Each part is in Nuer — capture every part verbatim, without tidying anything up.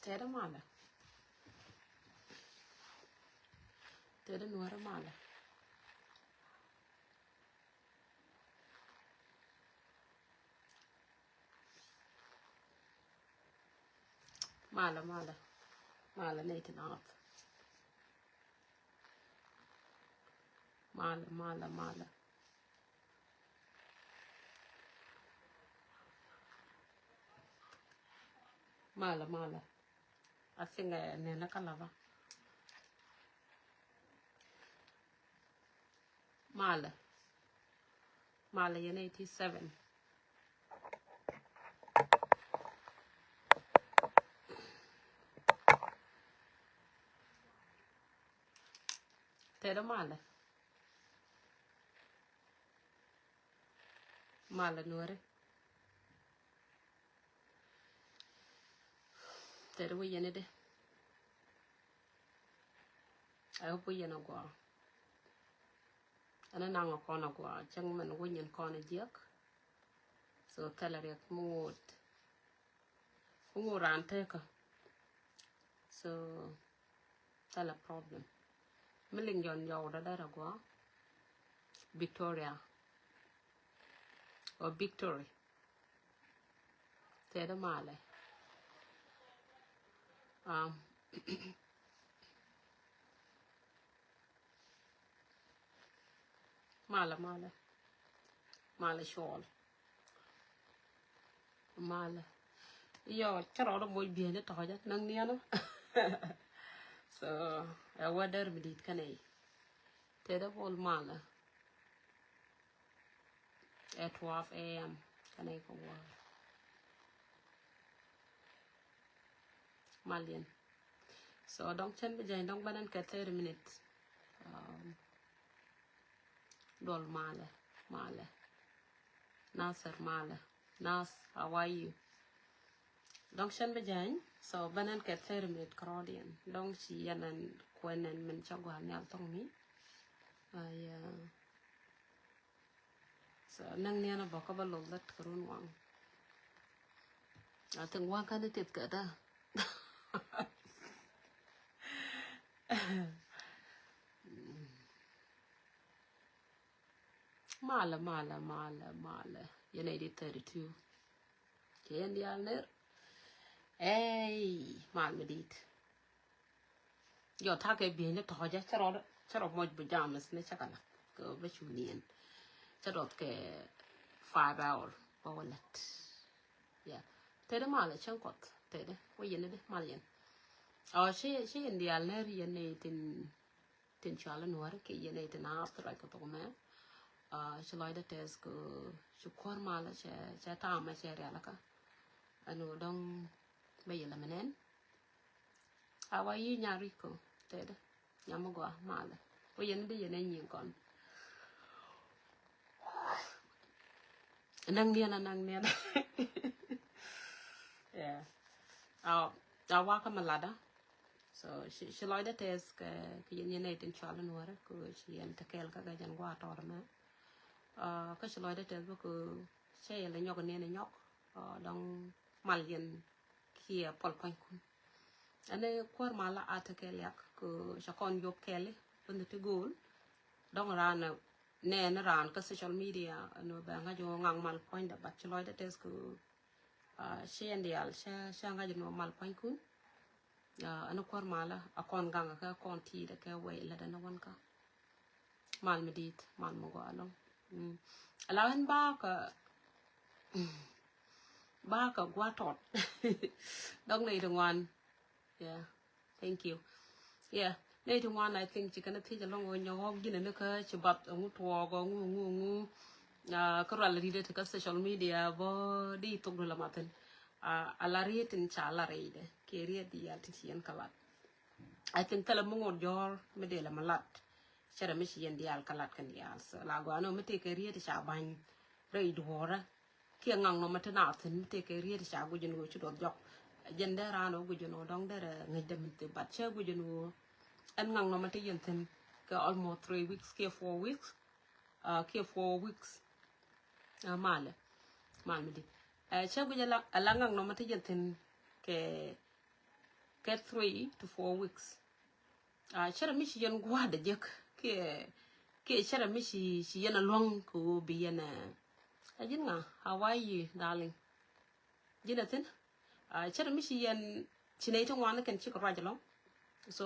Tɛtdä malɛ. Tɛtdä Nuäärä malɛ. Malɛ, malɛ. Malɛ nɛy ti naath. Malɛ, malɛ, malɛ. Malɛ, malɛ. I think, eh, nɛnɛ kä lapä. Malɛ. Malɛ yɛn eighty seven. Tɛtdä malɛ. Malɛ Nuäärä. Tɛtdä wä yɛn idɛ. I hope wä yɛn a gɔaa. Ɛn a naŋ a kɔn a gɔaa cäŋ mɛn wä nyin kɔn a jiäk. So thilɛ riɛk mi ŋot. Mi ŋot raan tekä. So thilɛ problem. Mi liŋ jɔn jɔw da dara gua. Victoria. Or victory. Tɛtdä malɛ. Um, malɛ, malɛ. Malɛ cuɔl. Malɛ. Yɔ, cä rɔɔdä moc bi̱i̱ni tɔ̱ jɛ näŋ niɛnä. So ɛ wä dɛr mi di̱i̱t kɛnɛ i̱. Tɛtdä bol malɛ. At twelve a.m. Kɛnɛ i̱ kɛ wä. Mal yɛn. So dɔ̱ŋ cɛn bi jɛny dɔ̱ŋ bä nɛn kɛ thirty minutes. Um, Duɔl malɛ, malɛ. Nasir malɛ. Nas, how are you? Dɔ̱ŋ cɛn bi jɛny, so bä nɛn kɛ thirty minutes kärɔɔdiɛn. Dɔ̱ŋ ci yɛn ɛn kuɛn ɛn min cä gua̱a̱r nhial thɔŋ mi. Ay, uh, So näŋ niɛn a bɔkä bä loth lät kɛ run waŋ. I think waŋ kä ni tith kɛ da. Malɛ, malɛ, malɛ, malɛ. Yɛn a di thirty two. Cɛ yɛn diaal ner. Ey, mal mi dit. Yɔ, ta̱a̱ kɛ bi̱i̱ni tɔ̱ jɛ, cä rɔ, cä rɔ moc bi james ni cä kɛ la̱t kɛ bä cu niɛn. Cä rɔ kɛ five hour bä wä lät. Yeah. Tëëdä malɛ cäŋ kɔth, tëëdä wä yɛn ni mal yɛn. Ɔ, ci, ci yɛn diaal nɛr yɛn ni tin, tin cual in wär kɛ yɛn ni tin a thil ruac kɛ thok mɛ. Ɔ, ci lɔcdä tɛth kɛ, ci kuäär malä cɛ, cɛ ta̱a̱ mɛ cɛ rialikä. Ɛn ɣöö dɔ̱ŋ bä yɛ lɛ mɛ nɛn. Awa yi nya Rico, tëëdä. Nya mi gɔaa, malɛ. Wä yɛn di yɛn ɛ nyiŋ kɔn. Naŋ niɛn a naŋ niɛn. Yeah. Awa, awa kä mi latdä. So, ci, ci lɔcdä tɛth kɛ, kɛ yɛn yɛn ɛ tin cual in wärä, kɛ ci yɛn te kɛɛl kä kɛ jɛn gua̱a̱ tɔɔr mɛ. Ah, kä ci lɔcdä tɛth bä kɛ cɛ yɛn lɛ nyɔk niɛn ɛ nyɔk. Ah, dɔ̱ŋ mal yɛn kiɛ puɔl pua̱nykun. Ɛn ɛ kuäär malä a tekɛ riak kɛ cɛ kɔn yop kɛɛli bä ni ti go̱o̱l. Dɔ̱ŋ raan nɛ ni raan kä social media ɛn ɣöö bɛ ŋa̱c ɣöö ŋaŋ mal pua̱nydɛ, but ci lɔcdä tɛth kɛ, ah, ci ɛn diaal cä, cä ŋa̱c ɛn ɣöö mal pua̱nykun. Ah, ɛn ɛ kuäär malä a kɔn gaŋ kɛ kɔn ti̱i̱t kɛ wee lät ɛn ɛ wän kä. Mal mi di̱i̱t, mal mi gɔaa ɛlɔ̱ŋ. Mm. Ala ɣän bakɛ, bakɛ gua̱a̱ tɔt. Dɔ̱ŋ nɛy ti ŋuan. Yeah. Thank you. Yeah. Nɛy ti ŋuan, I think, ci kɛn a thiec ɛlɔ̱ŋ ɣöö nyɔk ɣɔ̱k ji̱n ɛn kä ci bath ɛŋu tuɔɔk ɔ ŋu, ŋu, ŋu. Ah, kä rual ri̱t ɛ ti kä social media bä di thok du la mathin. Ah, ala riet in ca la rɛydɛ. Kiɛ riet diaal ti ci yɛn kä lat. I think thilɛ mi ŋot jɔ̱ɔ̱r mi dee lɛ mi lat. Cɛ rɛ mi ci yɛn diaal kä lat kɛn diaal. So la gɔaa ni mi tëëkɛ riet ca ba̱ny rɛy duɔ̱ɔ̱rä. Kiɛ ŋaŋ nɔmɔ ti naath thi̱n mi tëëkɛ riet ca guic ɛn ɣöö ci duɔth jɔk. Jɛn dee raan ɣöö guic ɛn ɣöö dɔ̱ŋ derɛ ŋäcdɛ min thil, but cɛ guic ɛn ɣöö ɛn ŋaŋ nɔmɔ ti yɛn thi̱n kɛ almost three weeks kiɛ four weeks. Ah, kiɛ four weeks. Ah, malɛ. Mal mi di. Eh, cɛ guic ala, ala ŋaŋ nɔmɔ ti yɛn thi̱n kɛ kɛ three to four weeks. Cärɛ mi ci yɛn gua̱a̱dɛ jek kiɛ kiɛ cärɛ mi ci ci yɛn a luäŋ kɛ ɣöö bi yɛn ɛ. A ji̱n ŋa, how are you, darling? Ji̱n a thi̱n. Cärɛ mi ci yɛn ci nɛy ti ŋuan ni kɛn cikɛ ruac ɛlɔ̱ŋ. So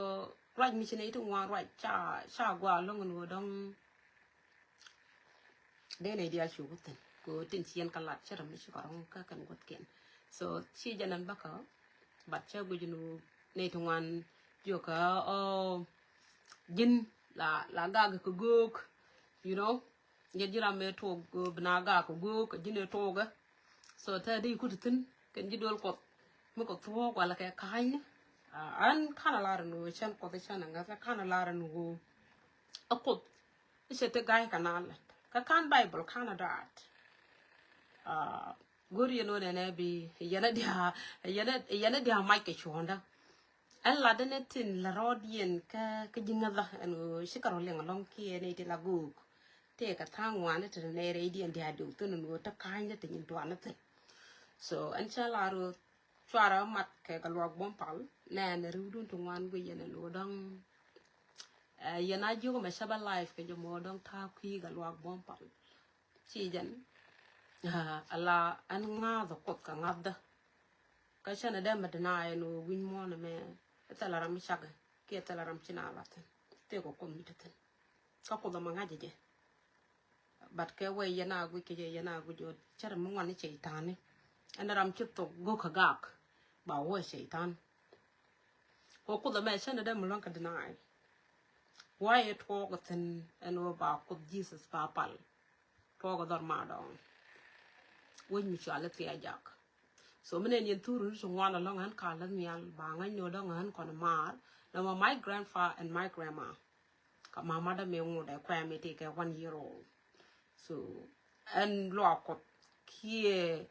ruac mi ci nɛy ti ŋuan ruac ca ca gua̱a̱ ɛlɔ̱ŋ ɛn ɣöö dɔ̱ŋ dee nɛy diaal cu ku thi̱n kɛ ɣöö tin ci yɛn kɛ lat cärɛ mi cikɛ rɔ̱ŋ kä kɛn gua̱thkiɛn. So ci jɛn ɛn bäkä. But cä guic ɛn ɣöö nɛy ti ŋuan jiökä ɔ ji̱n la la gak kɛ göök, you know. Jɛ ji̱ ram mëë tuɔɔk bi na gak kɛ göök ji̱n ëë tuɔɔkɛ. So te di kut thi̱n kɛn ji̱ duel Kuɔth mi kɛ thuɔɔk walɛ kɛ ka̱a̱cni. An ka̱n a lar ɛn ɣöö cän Kuɔth cän a ŋäth kɛ ka̱n a lar ɛn ɣöö a Kuoth i̱ cɛ ti ga̱y kɛ na lät kɛ ka̱n Baibol ka̱n a daat. Go̱r yɛn ɣöö nɛnɛ bi yɛn a dia̱a̱ yɛn a dia̱a̱ mac kɛ cuɔ̱ɔ̱ŋdä. Ɛn latdä ni tin la rɔɔdiɛn kä kä ji̱ ŋäthä ɛn ɣöö cikɛ rɔ liɛŋ ɛlɔ̱ŋ kiɛ nɛy ti la göök. Tëëkɛ tha̱a̱ŋ ŋuani te nɛy rɛydiɛn diaal diɔk thi̱n ɛn ɣöö te ka̱a̱cni te nyin duaani thi̱n. So ɛn cä lar ɣöö cuarɛ mat kɛ kɛ luaak buɔ̱m pal nɛɛnɛ ri̱wdun ti ŋuan guic yɛn ɛn ɣöö dɔ̱ŋ. Yɛn a jiök mɛ cä bä live kɛ jɛ mɔ dɔ̱ŋ ta̱a̱ kui̱ kɛ luaak buɔ̱m pal. Ci jɛn ala ɛn ŋa̱a̱th Kuoth kɛ ŋa̱thdä. Kä cänɛ dee mɛ deny ɛn ɣöö wi̱ny muɔ̱ɔ̱n ɛmɛ ɛ thilɛ ram mi cakɛ kiɛ thilɛ ram ci na la̱th thi̱n. Tëëkɛ Kuoth mi te thi̱n kä Kuoth ɛmɛ ŋa̱cä jɛ. But kɛ wee yɛn a guic kɛ jɛ yɛn a guic ɣöö cärɛ mi ŋuan ni cɛy-tani. Ɛn ram ci thok go̱o̱k kɛ gak ba wee cɛy-tan. Kɛ Kuoth ɛmɛ cänɛ dee mi luäŋ kɛ deny. Why ɛ tuɔɔk thi̱n ɛn ɣöö ba Kuoth Jesus ba pal. Tuɔɔk ɛ dhɔr ma dɔɔŋ. Wec mi cuali thia jak. So mi nɛn yɛn thuruni ti ŋuan ɛlɔ̱ŋ ɣän ka läth nhial ba ŋäc ni ɣöö dɔ̱ŋ ɣän kɔn maar. Nɔmɔ my grandpa and my grandma. Kä mamadä mi ŋut ɛ kuɛ mi ti kɛ one year old. So ɛn luaak Kuɔth kiɛ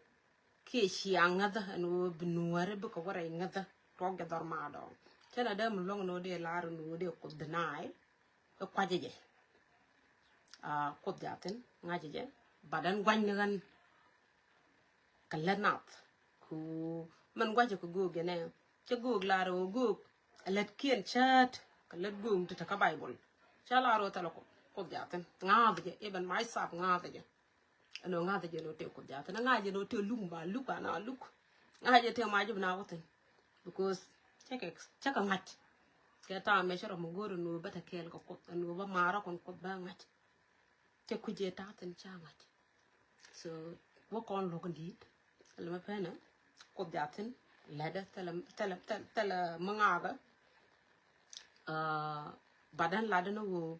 kiɛ cia ŋäthä ɛn ɣöö bi nuääri bikɛ wä rɛy ŋäthä tuɔɔk jɛ dhɔr ma dɔɔŋ. Cänɛ dee mi luäŋ ni ɣöö dee lar ni ɣöö dee Kuoth deny. Ɛ kuacä jɛ. Kuoth jathin ŋa̱cä jɛ. But ɛn gua̱ny ni ɣän kɛ lät nath. Ku mɛn gua̱cä kɛ göök jɛ nɛ cä göök lar ɣöö göök ɛ lätkiɛn cäät kɛ lät göök ti te kä Baibol. Cä lar ɣöö thilɛ Kuoth jathin ŋa̱a̱th jɛ even myself ŋa̱a̱th jɛ. Ɛn ɣöö ŋa̱th jɛ ni ɣöö tëë Kuoth jathin ŋa̱th jɛ ni ɣöö tëë luk ba luk ba na luk. Ŋa̱th jɛ tëë mac bi na wä thi̱n. Because cä kɛ cä kɛ ŋa̱c. Kɛ ta̱a̱ mɛ cä rɔ mi go̱o̱r ɛn ɣöö bä te kɛɛl kɛ Kuoth ɛn ɣöö bä maarä kɔn Kuoth bä ŋa̱c. Cɛ kui̱c ëë ta̱a̱ thi̱n ca ŋa̱c. So wä kɔn luɔ̱k in di̱i̱t thilɛ mi penɛ Kuoth jathin lätdä thilɛ thilɛ thilɛ mi ŋakä. But ɛn latdä ni ɣöö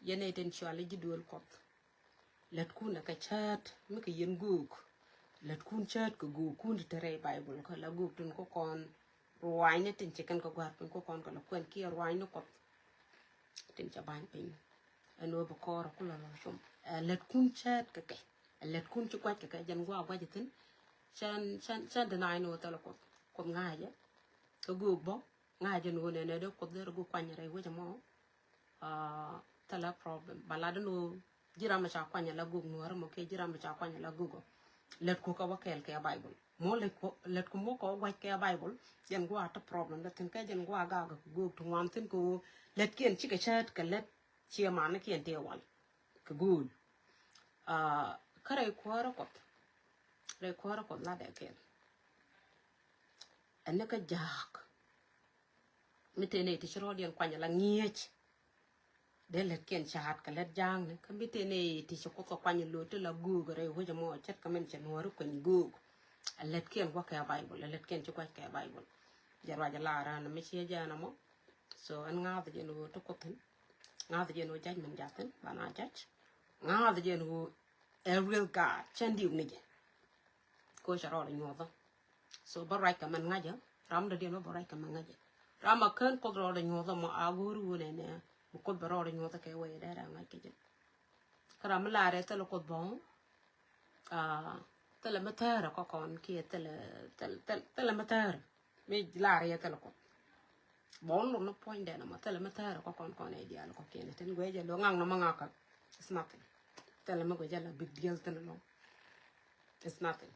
yɛn ɛ tin cuali ji̱ duëël Kuɔth. Lätkun ɛ kɛ cäät mi kɛ yɛn göök. Lätkun cäät kɛ göökkun ti te rɛy Baibol kä la göök tin kä kɔn ruanyni tin ci kɛn kɛ gua̱a̱r piny kä kɔn kɛ la kuɛn kiɛ ruanyni Kuɔth. Tin ca ba̱ny piny ɛn ɣöö bi kɔɔr ɛ kulɛ lɔ com. Ɛ lätkun cäät kɛ kɛ ɛ lätkun ci gua̱c kɛ kɛ jɛn gua̱a̱ gua̱c ɛ thi̱n. Cän cän cän deny ni ɣöö thilɛ Kuoth Kuoth ŋa̱cä. Kä göök bä ŋa̱cä ni ɣöö nɛnɛ dee Kuoth dee rɛ göök kuany rɛy wecä mɔ. Thilɛ problem ba lat ni ɣöö ji̱ ram mi ca kuany ala göök nuɔ̱ɔ̱rä mɔ kiɛ ji̱ ram mi ca kuany ala göök ɔ. Lätku kɛ wä kɛɛl kɛ Baibol mɔ lätku lätku mɔ kɛ wä gua̱c kɛ Baibol. Jɛn gua̱a̱ te problem dee thi̱n kɛ jɛn gua̱a̱ gak kɛ göök ti ŋuan thi̱n kɛ ɣöö lätkiɛn cikɛ cäät kɛ lät ciɛ manikiɛn tëë wal kɛ gööl. Kä rɛy kuäärä Kuɔth rɛy kuäärä Kuɔth latdɛ kɛɛl. Ɛn ni kä ja̱a̱k. Mi tëë nɛy ti ci rɔɔdiɛn kuany ala ŋi̱eec. Dee lätkiɛn ca̱a̱t kɛ lät ja̱a̱kni kä mi tëë nɛy ti ci Kuoth kɛ kuany lo̱o̱ ti la göök rɛy wec ɛmɔ ce̱tkɛ min cɛ nuɔ̱ɔ̱ri kuany göök. Ɛ lätkiɛn gua̱c kɛ Baibol ɛ lätkiɛn ci gua̱c kɛ Baibol. Jɛ ruac ɛ la̱r ɛn mi ciɛ jɛ ɛn ɛmɔ. So ɛn ŋa̱a̱th jɛ ni ɣöö ti Kuoth thi̱n. Ŋa̱a̱th jɛ ni ɣöö ja̱c min ja̱thin ba na ja̱c. Ŋa̱a̱th jɛ ni ɣöö ɛ real God cä ndiuk ni jɛ. Kɛ ɣöö cɛ rɔɔdɛ nyuɔ̱thä. So bä ruac kɛ mɛn ŋa̱cä ram dɔ̱diɛn bä bä ruac kɛ mɛn ŋa̱cä. Ram a kään Kuoth rɔɔdɛ nyuɔ̱thä mɔ a go̱o̱r wun ɛnɛ bi Kuoth bɛ rɔɔdɛ nyuɔ̱thä kɛ wee dee rɛ ŋa̱c kɛ jɛ. Kä ram mi laarɛ thilɛ Kuoth bɔ̱ŋ. Thilɛ mi thäärä kɔkɔn kiɛ thilɛ thilɛ thilɛ mi thäärä. Mi laarɛ yɛ thilɛ Kuoth. Bɔ̱ŋ luk ni puɔ̱nydɛ nɔmɔ thilɛ mi thäärä kɔkɔn kɔn ɛ diaal kɔkiɛn tin guiɛ jɛ lo ŋaŋ nɔmɔ ŋakä. It's nothing. Thilɛ mi guiɛ jɛ la big deal thin lɔŋ. It's nothing.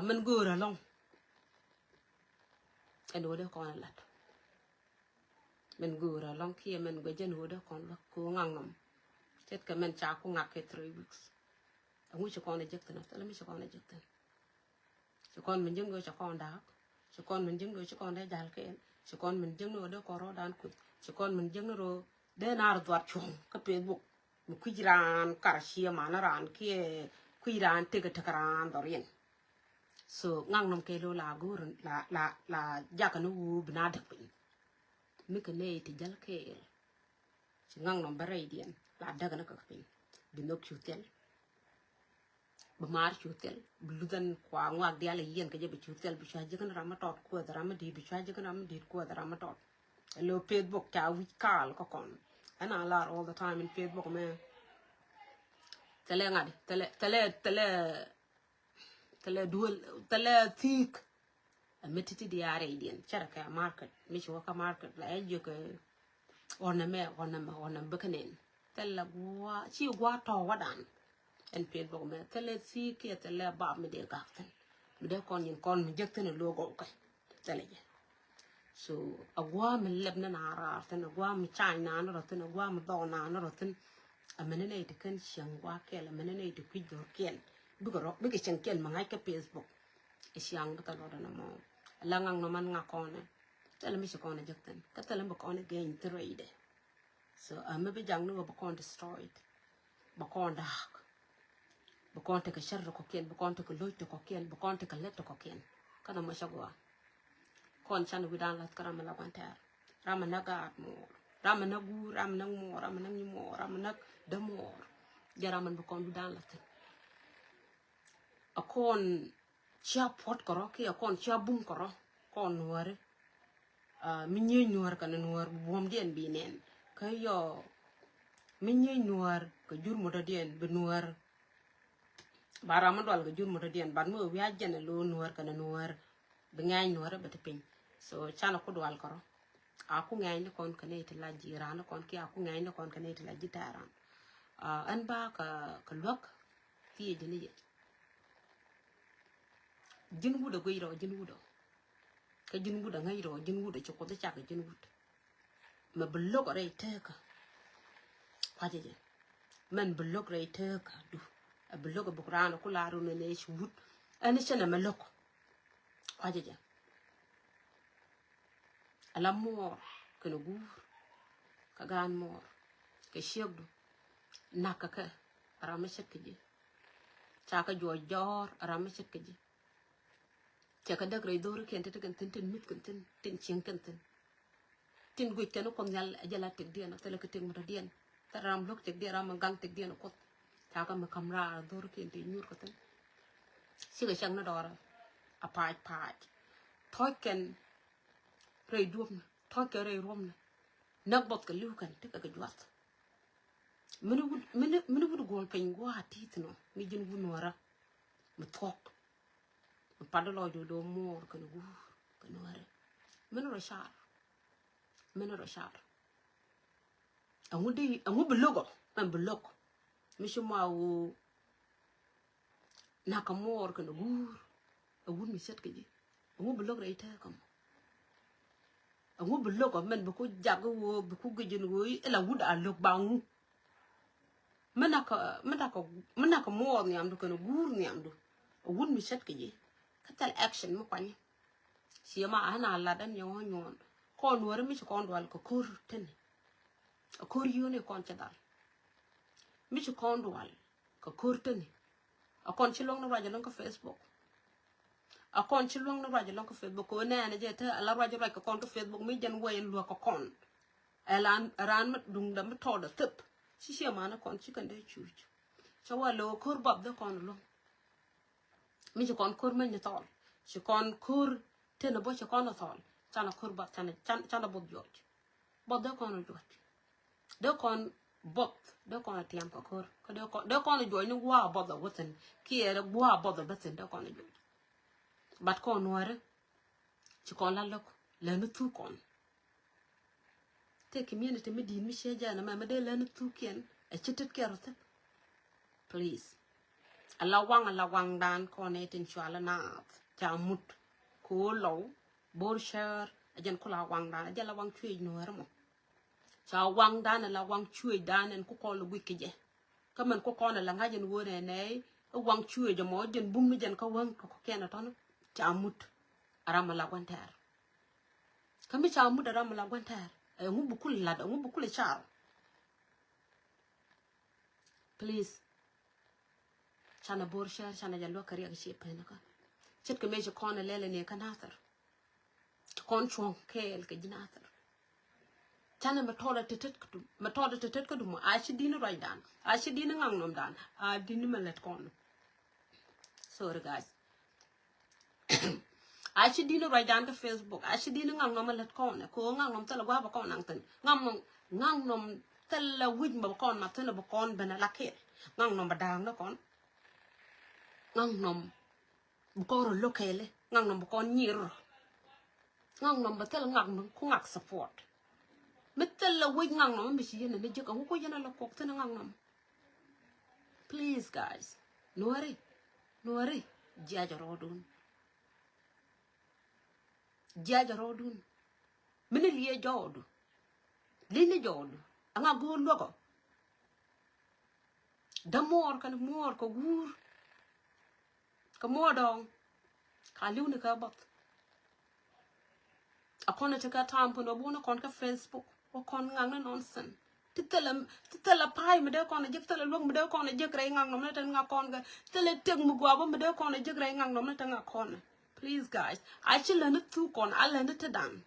Min göörä lɔŋ. Ɛn ɣöö dee kɔn ɛ lat. Min go̱o̱r alɔŋ kiɛ min guɛ jɛn ɣöö dee kɔn luäk kɛ ɣöö ŋaknɔm. Ce̱tkɛ min ca ku ŋak kɛ three weeks. Ɛŋu ci kɔn ɛ jek thin, thilɛ mi ci kɔn ɛ jek thin. Ci kɔn min jiäkni ɣöö ci kɔn da̱a̱k. Ci kɔn min jiäkni ɣöö ci kɔn dee ja̱l kɛɛl. Ci kɔn min jiäkni ɣöö dee kɔn rɔɔdan kueth. Ci kɔn min jiäkni ɣöö dee naar dhuat cuɔ̱ŋ kä Facebook. Mi kui̱c raan kar ciɛ man raan kiɛ kui̱c raan tekɛ tekɛ raan dhɔriɛn. So ŋaknɔm kɛɛl ɣöö la go̱o̱r la, la, la jakä ni ɣöö bi na däk piny. Mi kɛ nɛy ti jäl kɛɛl. Ci ŋaknɔm bä rɛydiɛn la däk ni kɛ piny. Bi nhök cu thil. Bi maar cu thil, bi luthɛn kua ŋuak diaal a yiɛn kɛ jɛ bi cu thil, bi cua ji̱ kɛn ram mi tɔt kuäth ram mi di̱i̱t, bi cua ji̱ kɛn ram mi di̱i̱t kuäth ram mi tɔt. Ɛ lo̱ Facebook ca wi̱c kaal kä kɔn. Ɛn a lar all the time in Facebook mɛ. Thilɛ ŋa̱t, thilɛ, thilɛ, thilɛ, thilɛ duel, thilɛ thi̱i̱k. Ɛ mi ti̱ti̱ diaal rɛydiɛn cärɛ kɛ market, mi ci wä kä market la ɛ jiök kɛ ɣɔn ɛmɛ, ɣɔn ɛmɛ, ɣɔn ɛmɛ bä kä nɛn. Thilɛ gua̱a̱, ci gua̱a̱ tɔ̱ wädan. Ɛn Facebook mɛ, thilɛ thi̱i̱k kiɛ thilɛ bap mi dee gak thi̱n. Mi dee kɔn nyin kɔn mi jek thi̱n ɛ lo̱ gɔw kɛ. Thilɛ jɛ. So, a gua̱a̱ mi lɛp ni na raar thi̱n, a gua̱a̱ mi cany na ni rɔ thi̱n, a gua̱a̱ mi dhɔk na ni rɔ thi̱n. A mɛn ni nɛy ti kɛn cieŋ gua̱a̱ kɛl, a mɛn ni nɛy ti kui̱c dhɔr kɛl. Bikɛ rɔ, bikɛ cieŋ kɛl mi ŋa̱c kä Facebook. Ɛ ciaŋ bi thil rɔɔdɛ nɔmɔ. Ɛ la ŋak nɔmɔ ɛn ŋak kɔnɛ. Thilɛ mi ci kɔn ɛ jek thi̱n. Kä thilɛ mi bi kɔn ɛ geny thi rɛydɛ. So, ɛ mi bi jaŋ ni ɣöö bi kɔn destroyed. Bi kɔn da̱a̱k. Bi kɔn tekɛ cär ti kɔ̱kiɛn, bi kɔn tekɛ lo̱c ti kɔ̱kiɛn, bi kɔn tekɛ lät ti kɔ̱kiɛn. Kä nɔmɔ cä gɔaa. Kɔn canɛ wi̱dan la̱th kä ram mi la gua̱n tɛ̈r. Ram mi näk gaat muɔɔr. Ram mi näk guur, ram mi näk muɔɔr, ram mi näk nyi muɔɔr, ram mi näk dämuɔɔr. Jɛ ram mi bi kɔn wi̱dan la̱th thi̱n. A kɔn cia puɔt kärɔ kiɛ a kɔn cia bum kärɔ kɔn nuääri. Ah, mi nyiec nuäär kɛnɛ nuäär bi buɔ̱mdiɛn bi nɛn. Kä yɔ mi nyiec nuäär kɛ jur mutɔdiɛn bi nuäär. Ba ram mi dual kɛ jur mutɔdiɛn, but mi wi̱i̱ a jɛn ɛ lo̱o̱ nuäär kɛnɛ nuäär. Bi ŋɛ̈ny nuäär ɛ bɛ ti piny. So canɛ ku dual kärɔ. A ku ŋɛ̈ny ni kɔn kɛ nɛy ti la ji̱ raan ni kɔn kiɛ a ku ŋɛ̈ny ni kɔn kɛ nɛy ti la ji̱ tɛ̈ran. Ah, ɛn ba kɛ, kɛ luäk thiecä ni yɛ. Ji̱n wut ɛ guic rɔ, ji̱n wut ɔ. Kä ji̱n wut ɛ ŋäc rɔ, ji̱n wut ɛ ci Kuoth cak ji̱n wut. Mɛ bi lo̱k rɛy tekä. Kuacä jɛ. Mɛn bi lo̱k rɛy tekä du. Ɛ bi lo̱k ɛ buk raan ɛ ku lar run ɛ nɛ ci wut. Ɛn cɛ nɛ mɛ lo̱k. Kuacä jɛ. Ala muɔɔr kɛnɛ guur. Kä gaan muɔɔr. Kɛ ciekdu. Nak kɛ kɛ. Ram mi ce̱tkɛ ji̱. Ca kɛ juɔc jɔ̱ɔ̱r ram mi ce̱tkɛ ji̱. Cɛ kɛ däk rɛy dho̱rikiɛn ti ti kɛn thi̱n, tin mi̱th kɛn thi̱n, tin cieŋ kɛn thi̱n. Tin guic kɛn Kuoth Nhial ɛ jɛ la tëkdiɛn, thilɛ kɛ tëk mutɔdiɛn. Thilɛ ram luäk tëkdiɛn, ram mi gaŋ tëkdiɛn Kuoth. Ca kɛ mi ka̱m raar dho̱rikiɛn ti nyuur kɛ thi̱n. Cikɛ cäŋ ni dɔɔrä. A pa̱a̱c pa̱a̱c. Thɔ̱c kɛn rɛy duɔ̱pnä, thɔ̱c kɛn rɛy ruɔ̱mnä. Näk buɔth kɛ li̱w kɛn, tekɛ kɛ juath. Mini wut, mini, mini wut guɔl piny gua̱a̱ ti̱i̱th nɔ, mi ji̱n wut nuɔrä. Mi thuɔ̱k. Mi pat di lɔcdu do̱ muɔɔr kɛnɛ guur kɛ nuäärɛ. Mini rɔ car. Mini rɔ car. Ɛŋu di, ɛŋu bi lo̱k ɔ? Mɛn bi lo̱k. Mi ci ma wu nak kɛ muɔɔr kɛnɛ guur. Ɛ wut mi ce̱tkɛ ji̱. Ɛŋu bi lo̱k rɛy tɛɛkä mɔ? Ɛŋu bi lo̱k ɔ mɛn bi ku jak i̱ ɣöö bi ku gec in ɣöö ila wut a lo̱k ba ŋu? Mi nak kɛ, mi nak kɛ, mi nak kɛ muɔɔr nhiamdu kɛnɛ guur nhiamdu. Ɛ wut mi ce̱tkɛ ji̱. Kä thil action mi kuany. Ciɛ ma ɣän a lat ɛn nyɔ̱ɔ̱n nyuɔ̱ɔ̱n. Kɔn nuääri mi ci kɔn dual kɛ ko̱r teni. A ko̱r yio̱o̱ni kɔn cɛ dhal. Mi ci kɔn dual kɛ ko̱r teni. A kɔn ci luäŋ ni ruac ɛlɔ̱ŋ kä Facebook. A kɔn ci luäŋ ni ruac ɛlɔ̱ŋ kä Facebook kɛ ɣöö nɛɛnɛ jɛ te ala ruac ruac kɛ kɔn kä Facebook mi jɛn wee in luäk kɛ kɔn. Ɛ raan, ɛ raan mi duŋdɛ mi tɔɔdɛ thep. Ci ciɛ mani kɔn ci kɛn dee cuuc. Cɛ wä lo̱o̱ ko̱r buɔth dee kɔn luäŋ. Mi ci kɔn ko̱r meny ni thɔɔl. Ci kɔn ko̱r tenɛ bä ci kɔn ni thɔɔl. Canɛ ko̱r buɔth, canɛ, can, canɛ buɔth juɔc. Buɔth dee kɔn juɔc. Dee kɔn buɔth, dee kɔn tiam kɛ ko̱r. Kä dee kɔn, dee kɔn juɔc ni gua̱a̱ buɔth a wä thi̱n. Kiɛ dee gua̱a̱ buɔth a bä thi̱n dee kɔn juɔc. But kɔn nuääri. Ci kɔn la lo̱k. Lɛ ni thuk kɔn. Tëë community mi di̱i̱t mi ciɛ jɛn ɛmɛ mi dee lɛn thukiɛn ɛ ci tet kiɛn rɔ thip. Please. Ala waŋ, ala waŋdan kɔn ɛ tin cual naath ca mut. Kɛ ɣöö lɔw Bor Cär, a jɛn ku la waŋdan, a jɛn la waŋ cuëëc Nuäärä mɔ. Ca waŋdan la waŋ cuëëcdan ɛn ku kɔn la guic kɛ jɛ. Kä mɛn ku kɔn la ŋa̱c ɛn ɣöö nɛnɛ i̱ waŋ cuëëc ɛmɔ jɛn bum ni jɛn kä wäŋ kɛ kɔ̱kiɛn ɛ tɔ̱nä. Ca mut a ram a la gua̱n tɛɛr. Kä mi ca mut a ram a la gua̱n tɛɛr, ɛŋu bi kul lat, ɛŋu bi kul car? Please. Canɛ Bor Cär, canɛ jɛ luäk kɛ riɛk ci pɛn kä. Ce̱tkɛ mëë ci kɔn ɛ lɛl ɛ ni kä Nathir. Ci kɔn cuɔ̱ŋ kɛɛl kɛ ji̱ Nathir. Canɛ mɛ tɔɔdɛ tetet kä dum, mɛ tɔɔdɛ tetet kä dum, a ci di̱n ruacdan, a ci di̱n ŋaknɔmdan, a di̱n mɛ lät kɔn. Sorry, guys. A ci di̱n ruacdan kä Facebook, a ci di̱n ŋaknɔm a lät kɔn, kɛ ɣöö ŋaknɔm thilɛ gua̱a̱p a kɔn naŋ thi̱n. Ŋaknɔm, ŋaknɔm thilɛ wi̱c mɛ bɛ kɔn ma thi̱n bɛ kɔn ben a la kɛɛl. Ŋaknɔm bɛ da̱a̱ŋ ni kɔn. Ŋaknɔm bɛ kɔn rɔ lo̱k kɛɛli. Ŋaknɔm bɛ kɔn nyir rɔ. Ŋaknɔm bɛ thilɛ ŋaknɔm ku ŋak support. Mi thilɛ wi̱c ŋaknɔm mi ci yɛn ni jek, ɛŋu ku yɛn a lɛ kuɔk thi̱n ŋaknɔm. Please, guys. Nuääri, Nuääri, jiac rɔɔdun. Jiac rɔɔdun. Mini liɛ jɔɔdu. Lini jɔɔdu. Aŋa go̱o̱r luɔkɔ. Dämuɔɔr kɛn muɔɔr kɛ guur. Kɛ muɔɔr dɔɔŋ. Ka li̱w ni kɛ buɔth. A kɔn a tekɛ ta̱a̱m kɛn wä bun a kɔn kä Facebook. Wä kɔn ŋa̱ŋ ni nonsense. Ti thilɛ, ti thilɛ pa̱a̱y mi dee kɔn a jek, thilɛ luäk mi dee kɔn a jek rɛy ŋa̱ŋ nɔm ni te ŋa̱ kɔn kɛ. Thilɛ tëk mi gua̱a̱ bä mi dee kɔn a jek rɛy ŋa̱ŋ nɔm ni te ŋa̱ kɔn. Please, guys. A ci läni thuk kɔn, a läni te dan.